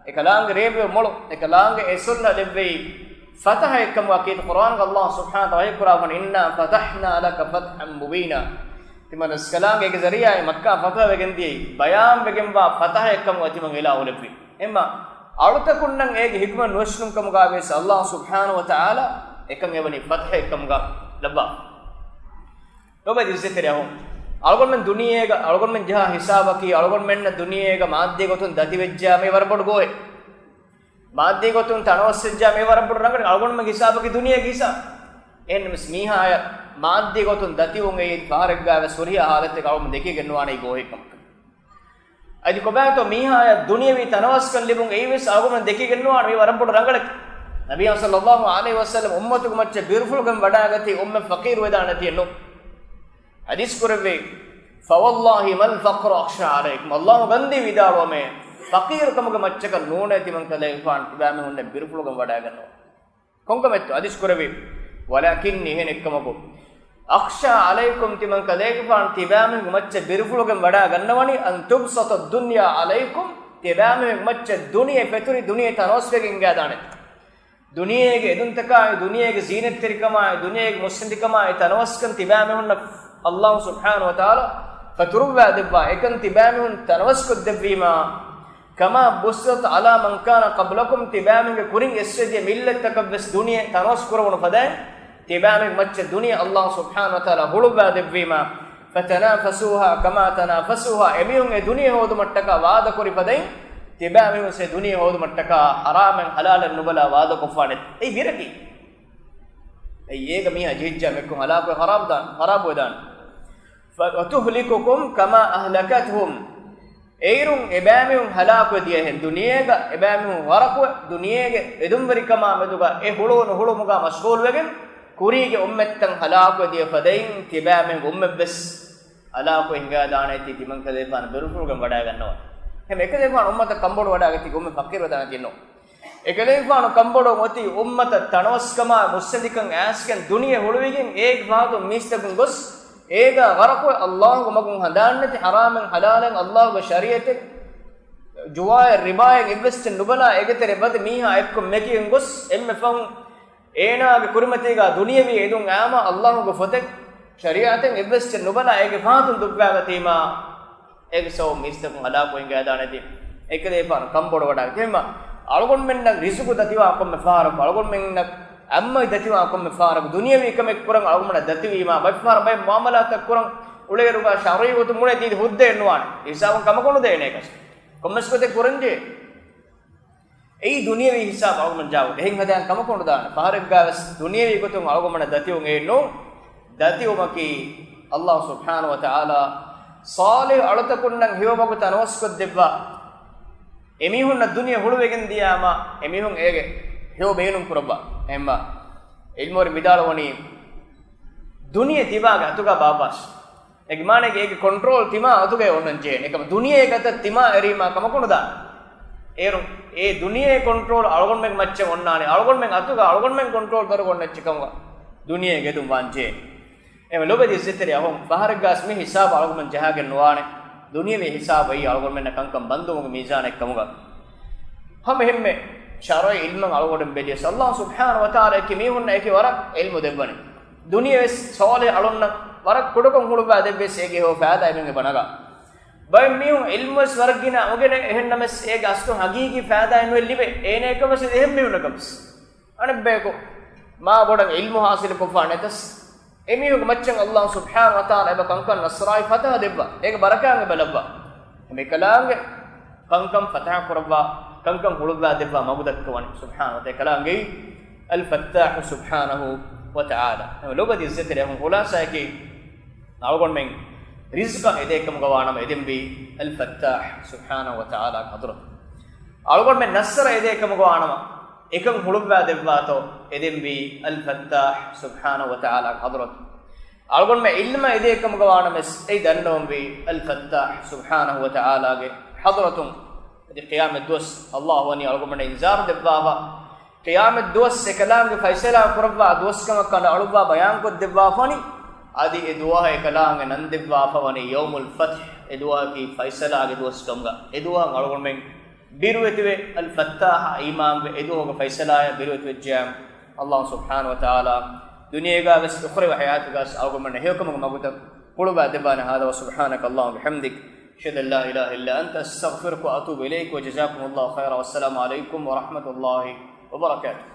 އެކަލާނގެ ރޭވިޔަ މޮޅު، އެކަލާނގެ އެ ޞުލްޙަ ލެއްވީ ފަތަޙައެއްކަމުގަ ކީރިތި ޤުރްއާނުގަ ﷲ ސުބްޙާނަހު ވަތަޢާލާ ވަޙީ ކުރާ ވަނީ، إِنَّا فَتَحْنَا لَكَ فَتْحًا مُّبِينًا. ތިމަން ރަސްކަލާނގެ އޭގެ ޒަރީޢާއިން މައްކާ ފަތުޙަ ވެގެން ދިޔައީ، ބަޔާން ވެގެންވާ ފަތަޙައެއްކަމުގަ ތިމަން އިލާހު ލެއްވި. އެމަ އަޅުތަކުންނަށް އޭގެ ޙިކުމަތް ނުވެސްނުން ކަމުގަ ވެސް ﷲ ސުބްޙާނަހު ވަތަޢާލާ އެކަން އެވަނީ ފަތްޙައެއްކަމުގަ ލައްވާ. ލޯބިވެތި އިއްޒަތްތެރި އަޚުން، އަޅުގަނޑުމެން ދުނިޔޭގަ، އަޅުގަނޑުމެން ޖަހާ ހިސާބަކީ، އަޅުގަނޑުމެންނަށް ދުނިޔޭގަ މާއްދީ ގޮތުން ދަތި ވެއްޖާ މީ ވަރަށް ބޮޑު ގޯހެއް. މާއްދީ ގޮތުން ތަނަވަސް ވެއްޖާ މީ ވަރަށް ބޮޑު ރަނގަޅެއް. އަޅުގަނޑުމެން ހިސާބަކީ ދުނިޔޭގެ ހިސާބު. އެހެންނަމަވެސް މީހާޔަށް މާއްދީ ގޮތުން ދަތިވުން އެއީ ފަހަރެއްގަ ވެސް ހުރިހާ ހާލަތެއްގަ އަޅުގަނޑު ދެކިގެން ނުވާނެ އެއީ ގޯހެއް ކަމަކަށް. އަދި ކޮބާތޯ މީހާޔަށް ދުނިޔަވީ ތަނަވަސްކަން ލިބުން އެއީވެސް އަޅުގަނޑުމެން ދެކިގެން ނުވާނެ މީ ވަރަށް ބޮޑު ރަނގަޅެއް. ނަބިއްޔާ ޞައްލައްލާހު ޢަލައިހި ވަސައްލަމް އުއްމަތުގެ މައްޗަށް ބިރުފުޅުގެން ވަޑާގަތީ އުއްމަތް ފަޤީރު ވެދާނެތީ ނޫން. ޙަދީޘް ކުރެއްވި، فَوَاللَّهِ مَا الْفَقْرُ أَخْشَىٰ عَلَيْكُمْ. ﷲ ގަންދީ ވިދާޅުވަމޭ، ފަޤީރުކަމުގެ މައްޗަކަށް ނޫނޭ ތިމަން ކަލޭގެފާނު ތިބާމީހުންނެއް ބިރުފުޅުގެން ވަޑާގަންނަވާ. ކޮންކަމެއްތޯ؟ ޙަދީޘް ކުރެއްވި، وَلَٰكِنِّي، އެހެނެއްކަމަކު، أَخْشَىٰ عَلَيْكُمْ، ތިމަން ކަލޭގެފާނު ތިބާމީހުންގެ މައްޗަށް ބިރުފުޅުގެން ވަޑާ ގަންނަވަނީ، أَن تُبْسَطَ الدُّنْيَا عَلَيْكُمْ، ތިބާމީހުންގެ މައްޗަށް ދުނިޔެ ފެތުރި ދުނިޔެ ތަނަވަސްވެގެން އިނގާދާނެ. ދުނިޔޭގެ އެދުންތަކާއި، ދުނިޔޭގެ ޒީނަތްތެރިކަމާއި، ދުނިޔޭގެ މުއްސަނދިކަމާއި ތަނަވަސްކަން ތިބާމީހުންނަށް ﷲ ސުބްޙާނަހު ވަތަޢާލާ ފަތުރުއްވާ ދެއްވާ، އެކަން ތިބާމީހުން ތަނަވަސްކޮށްދެއްވީމާ، كَمَا بُسِّطَتْ عَلَىٰ مَنْ كَانَ قَبْلَكُمْ، ތިބާމީހުންގެ ކުރިން އެއްސެދިޔަ މިއްލަތްތަކަށްވެސް ދުނިޔެ ތަނަވަސް ކުރެވުނު ފަދައިން، ތިބާމީހުންގެ މައްޗަށް ދުނިޔެ ﷲ ސުބްޙާނަހު ވަތަޢާލާ ހުޅުއްވާ ދެއްވީމާ، فَتَنَافَسُوهَا كَمَا تَنَافَسُوهَا، އެމީހުން އެ ދުނިޔެ ހޯދުމަށްޓަކާ ވާދަކުރި ފަދައިން، ތިބާމީހުން އެ ދުނިޔެ ހޯދުމަށްޓަކާ ޙަރާމެއް ޙަލާލެއް ނުބަލާ ވާދަކޮށްފާނެ. އެއީ ވިރަކީ. އެއީ އޭގަ މީހާ ޖެހިއްޖާ މެކުން ހަލާކުވެ ޚަރާބު ދާން، ޚަރާބުވެދާން. ފަ، وَتُهْلِكَكُمْ كَمَا أَهْلَكَتْهُمْ. އޭރުން އެބައިމީހުން ހަލާކުވެ ދިޔަހެން ދުނިޔޭގަ، އެބައިމީހުން ޣަރަޤުވެ ދުނިޔޭގެ އެދުންވެރިކަމާ މެދުގަ އެ ހުޅުވުނު ހުޅުމުގަ މަޝްޣޫލުވެގެން ކުރީގެ އުއްމަތްތައް ހަލާކުވެ ދިޔަ ފަދައިން ތިބައިމީހުންގެ އުއްމަތްވެސް ހަލާކުވެ ހިނގާދާނެތީ ތިމަން ކަލޭފާނު ބިރުފުޅުގެން ވަޑައިގަންނަވާ. އެހެން އެކަލޭފާނު އުއްމަތަށް ކަންބޮޑުވަޑައިގަތީ އުއްމަތް ފަޤީރުވެދާނެތީ ނޫން. އެކަލޭފާނު ކަންބޮޑުވަން އޮތީ އުއްމަތަށް ތަނަވަސްކަމާ މުއްސަނދިކަން އައިސްގެން ދުނިޔެ ހުޅުވިގެން އޭގެ ފަހަތުން މީސްތަކުން ގޮސް އޭގާ ޣަރަޤުވެ އައްލާހުގެ މަގުން ހަނދާންނެތި ޙަރާމެއް ޙަލާލެއް އައްލާހުގެ ޝަރީޢަތެއް ޖުވާއެއް ރިބާއެއް އެއްވެސް ތެއް ނުބަލާ އޭގެ ތެރޭ ބަދެ މީހާ އެއްކޮށް މެކިގެން ގޮސް އެންމެ ފަހުން އޭނާގެ ކުރިމަތީގާ ދުނިޔެވީ އެދުން އައިމާ އައްލާހުގެ ފޮތެއް ޝަރީޢަތެއް އެއްވެސް ތެއް ނުބަލާ އޭގެ ފަހަތުން ދުއްވާގަތީމާ އޭގެ ސަބަބުން މީސްތަކުން ހަލާކުވެ ހިނގާދާނެތީ. އެކަލޭފާނު ކަންބޮޑުވަޑައިގަތީމާ އަޅުގަނޑުމެންނަށް ރިޒުގު ދަތިވާ ކޮންމެ ފަހަރަކު، އަޅުގަނޑުމެންނަށް އަތްމަތި ދަތިވާ ކޮންމެ ފަހަރަކު، ދުނިޔަވީ ކަމެއް ކުރަން އަޅުގަނޑަށް ދަތިވީމާ ބައެއް ފަހަރަށް ބައެއް މުއާމަލާތައް ކުރަން އުޅޭއިރުގާ ޝަރުޢީ ގޮތުން ބުނެ ދީދި ހުއްދައެއް ނުވާނެ. ހިސާބުން ކަމަކު ނުދޭނެ އެކަސް. ކޮންމެސް ގޮތެއް ކުރަންޖެހޭ. އެއީ ދުނިޔަވީ ހިސާބު އަޅުގަނޑު ޖާގަ އެހެން ހަދާން ކަމަކު ނުދާނެ. ފަހަރެއްގާވެސް ދުނިޔަވީ ގޮތުން އަޅުގަނޑަށް ދަތިވުން އެއްނު، ދަތިވުމަކީ އައްލާހު ސުބްޙާނަހު ވަތަޢާލާ ޞާލިޙު އަޅުތަކުންނަށް ހެޔޮ މަގު ތަނަވަސްކޮށްދެއްވާ، އެމީހުންނަށް ދުނިޔެ ހުޅުވެގެން ދިޔާމަ، އެމީހުން އޭގެ ހެޔޮ ބޭނުން ކުރައްވާ. އެހެންމަ ޢިލްމުވެރިން ވިދާޅުވަނީ، ދުނިޔެ ތިބާގެ އަތުގާ ބާއްވާށި. އޭގެ މާނައީ އޭގެ ކޮންޓްރޯލް ތިމާ އަތުގައި އޮންނަން ޖެހޭނެ. އެކަމަ ދުނިޔޭގެ އަތަށް ތިމާ އެރީމާ ކަމަކު ނުދާނެ. އޭރުން އެ ދުނިޔޭ ކޮންޓްރޯލް އަޅުގަނޑުމެންގެ މައްޗަށް އޮންނާނެ. އަޅުގަނޑުމެން އަތުގަ އަޅުގަނޑުމެން ކޮންޓްރޯލް ކުރަން އޮންނަ އެއްޗެއް ކަމުގަ ދުނިޔޭގެ އެދުން ވާން ޖެހޭނެ. އެމެ ލޮބެދި އިއްޒަތްތެރި އަޚުން، ފަހަރެއްގާސް މި ހިސާބު އަޅުގަނޑުމެން ޖަހާގެން ނުވާނެ. ދުނިޔަވީ ހިސާބު އެއީ އަޅުގަނޑުމެންނަށް ކަންކަން ބަންދުވުމުގެ މީޒާނެއް ކަމުގަ. ހަމަ އެހެންމެ ޝަރުޢީ ޢިލްމަށް އަޅުގަނޑުމެން ބެލިޔަސް، އައްލާހު ސުބްޙާނަހު ވަތަޢާލާ އެކި މީހުންނަށް އެކި ވަރަށް ޢިލްމު ދެއްވަނީ. ދުނިޔެވެސް ޞާލިޙު އަޅުންނަށް ވަރަށް ކުޑަކޮށް ހުޅުއްވާ ދެއްވިޔަސް އޭގެ ހެޔޮ ފައިދާ އެމީހުންގެ ބަނަގާ. ބައެއް މީހުން ޢިލްމުވެސް ވަރަށް ގިނަ އުނގެނޭ، އެހެންނަމަވެސް އޭގެ އަސްލު ޙަޤީޤީ ފައިދާއެއް ނުވެ ލިބޭ. އޭނައަކަށްވެސް އެހެން މީހުންނަކަށްވެސް. އަނެއްބަޔަކު މާ ބޮޑަށް ޢިލްމު ޙާޞިލުކޮށްފާ ނެތަސް، އެމީހުންގެ މައްޗަށް އައްލާހު ސުބްޙާނަހު ވަތަޢާލާ އެބަ ކަންކަން ނަޞްރާއި ފަތަޙަ ދެއްވާ. އޭގެ ބަރަކާތް އެބަ ލައްވާ. އެކަލާނގެ ކަންކަން ފަތަޙަ ކުރައްވާ، ކަންކަން ހުޅުއްވާ ދެއްވާ މަގު ދައްކަވަނީ ސުބްޙާނަހު ވަތަޢާލާ. އެކަލާނގެ އަލް ފައްތާޙު ސުބްޙާނަހު ވަތަޢާލާ. އެމެ ލޮބެދި އިއްޒަތްތެރި އަޚުން، ޚުލާޞާއަކީ އަޅުގަނޑުމެން ރިޒްޤަށް އެދޭ ކަމުގަ ވާނަމަ އެދެންވީ އަލް ފައްތާޙު ސުބްޙާނަހު ވަތަޢާލާގެ ޙަޟްރަތު. އަޅުގަނޑުމެން ނަޞްރަށް އެދޭ ކަމުގަ ވާނަމަ އެކަން ހުޅުއްވާ ދެއްވާތޯ އެދެންވީ އަލް ފައްތާޙު ސުބްޙާނަހު ވަތަޢާލާގެ ޙަޟްރަތު. އަޅުގަނޑުމެން ޢިލްމަށް އެދޭ ކަމުގަ ވާނަމަވެސް އެއީ ދަންނަވަންވީ އަލް ފައްތާޙު ސުބްޙާނަހު ވަތަޢާލާގެ ޙަޟްރަތުން. އަދި ޤިޔާމަތް ދުވަސް އައްލާހު ވަނީ އަޅުގަނޑުމެންނަށް އިންޒާރު ދެއްވާފަ. ޤިޔާމަތް ދުވަސް އެކަލާނގެ ފައިސަލާ ކުރައްވާ ދުވަސް ކަމަށް ކަނޑައަޅުއްވާ ބަޔާންކޮށްދެއްވާފަ ވަނީ. އަދި އެ ދުވަހަށް އެކަލާނގެ ނަން ދެއްވާފަ ވަނީ ޔައުމުލް ފަތްޙް، އެ ދުވަހަކީ ފައިސަލާގެ ދުވަސް ކަމުގަ. އެ ދުވަހަށް އަޅުގަނޑުމެން ބިރުވެތިވެ، އަލް ފައްތާޙަށް އީމާންވެ، އެ ދުވަހުގެ ފައިސަލާއަށް ބިރުވެތިވެއްޖެޔާ، އައްލާހު ސުބްޙާނަހު ވަތަޢާލާ ދުނިޔޭގަވެސް އުޚްރަވީ ޙަޔާތުގަވެސް އަޅުގަނޑުމެންނަށް ހެޔޮކަމުގެ މަގުތައް ހުޅުވާ ދެއްވާނެ. هذا وسبحانك اللهم وبحمدك، أشهد أن لا إله إلا أنت، أستغفرك وأتوب إليك، وجزاكم الله خيرا، والسلام عليكم ورحمة الله وبركاته.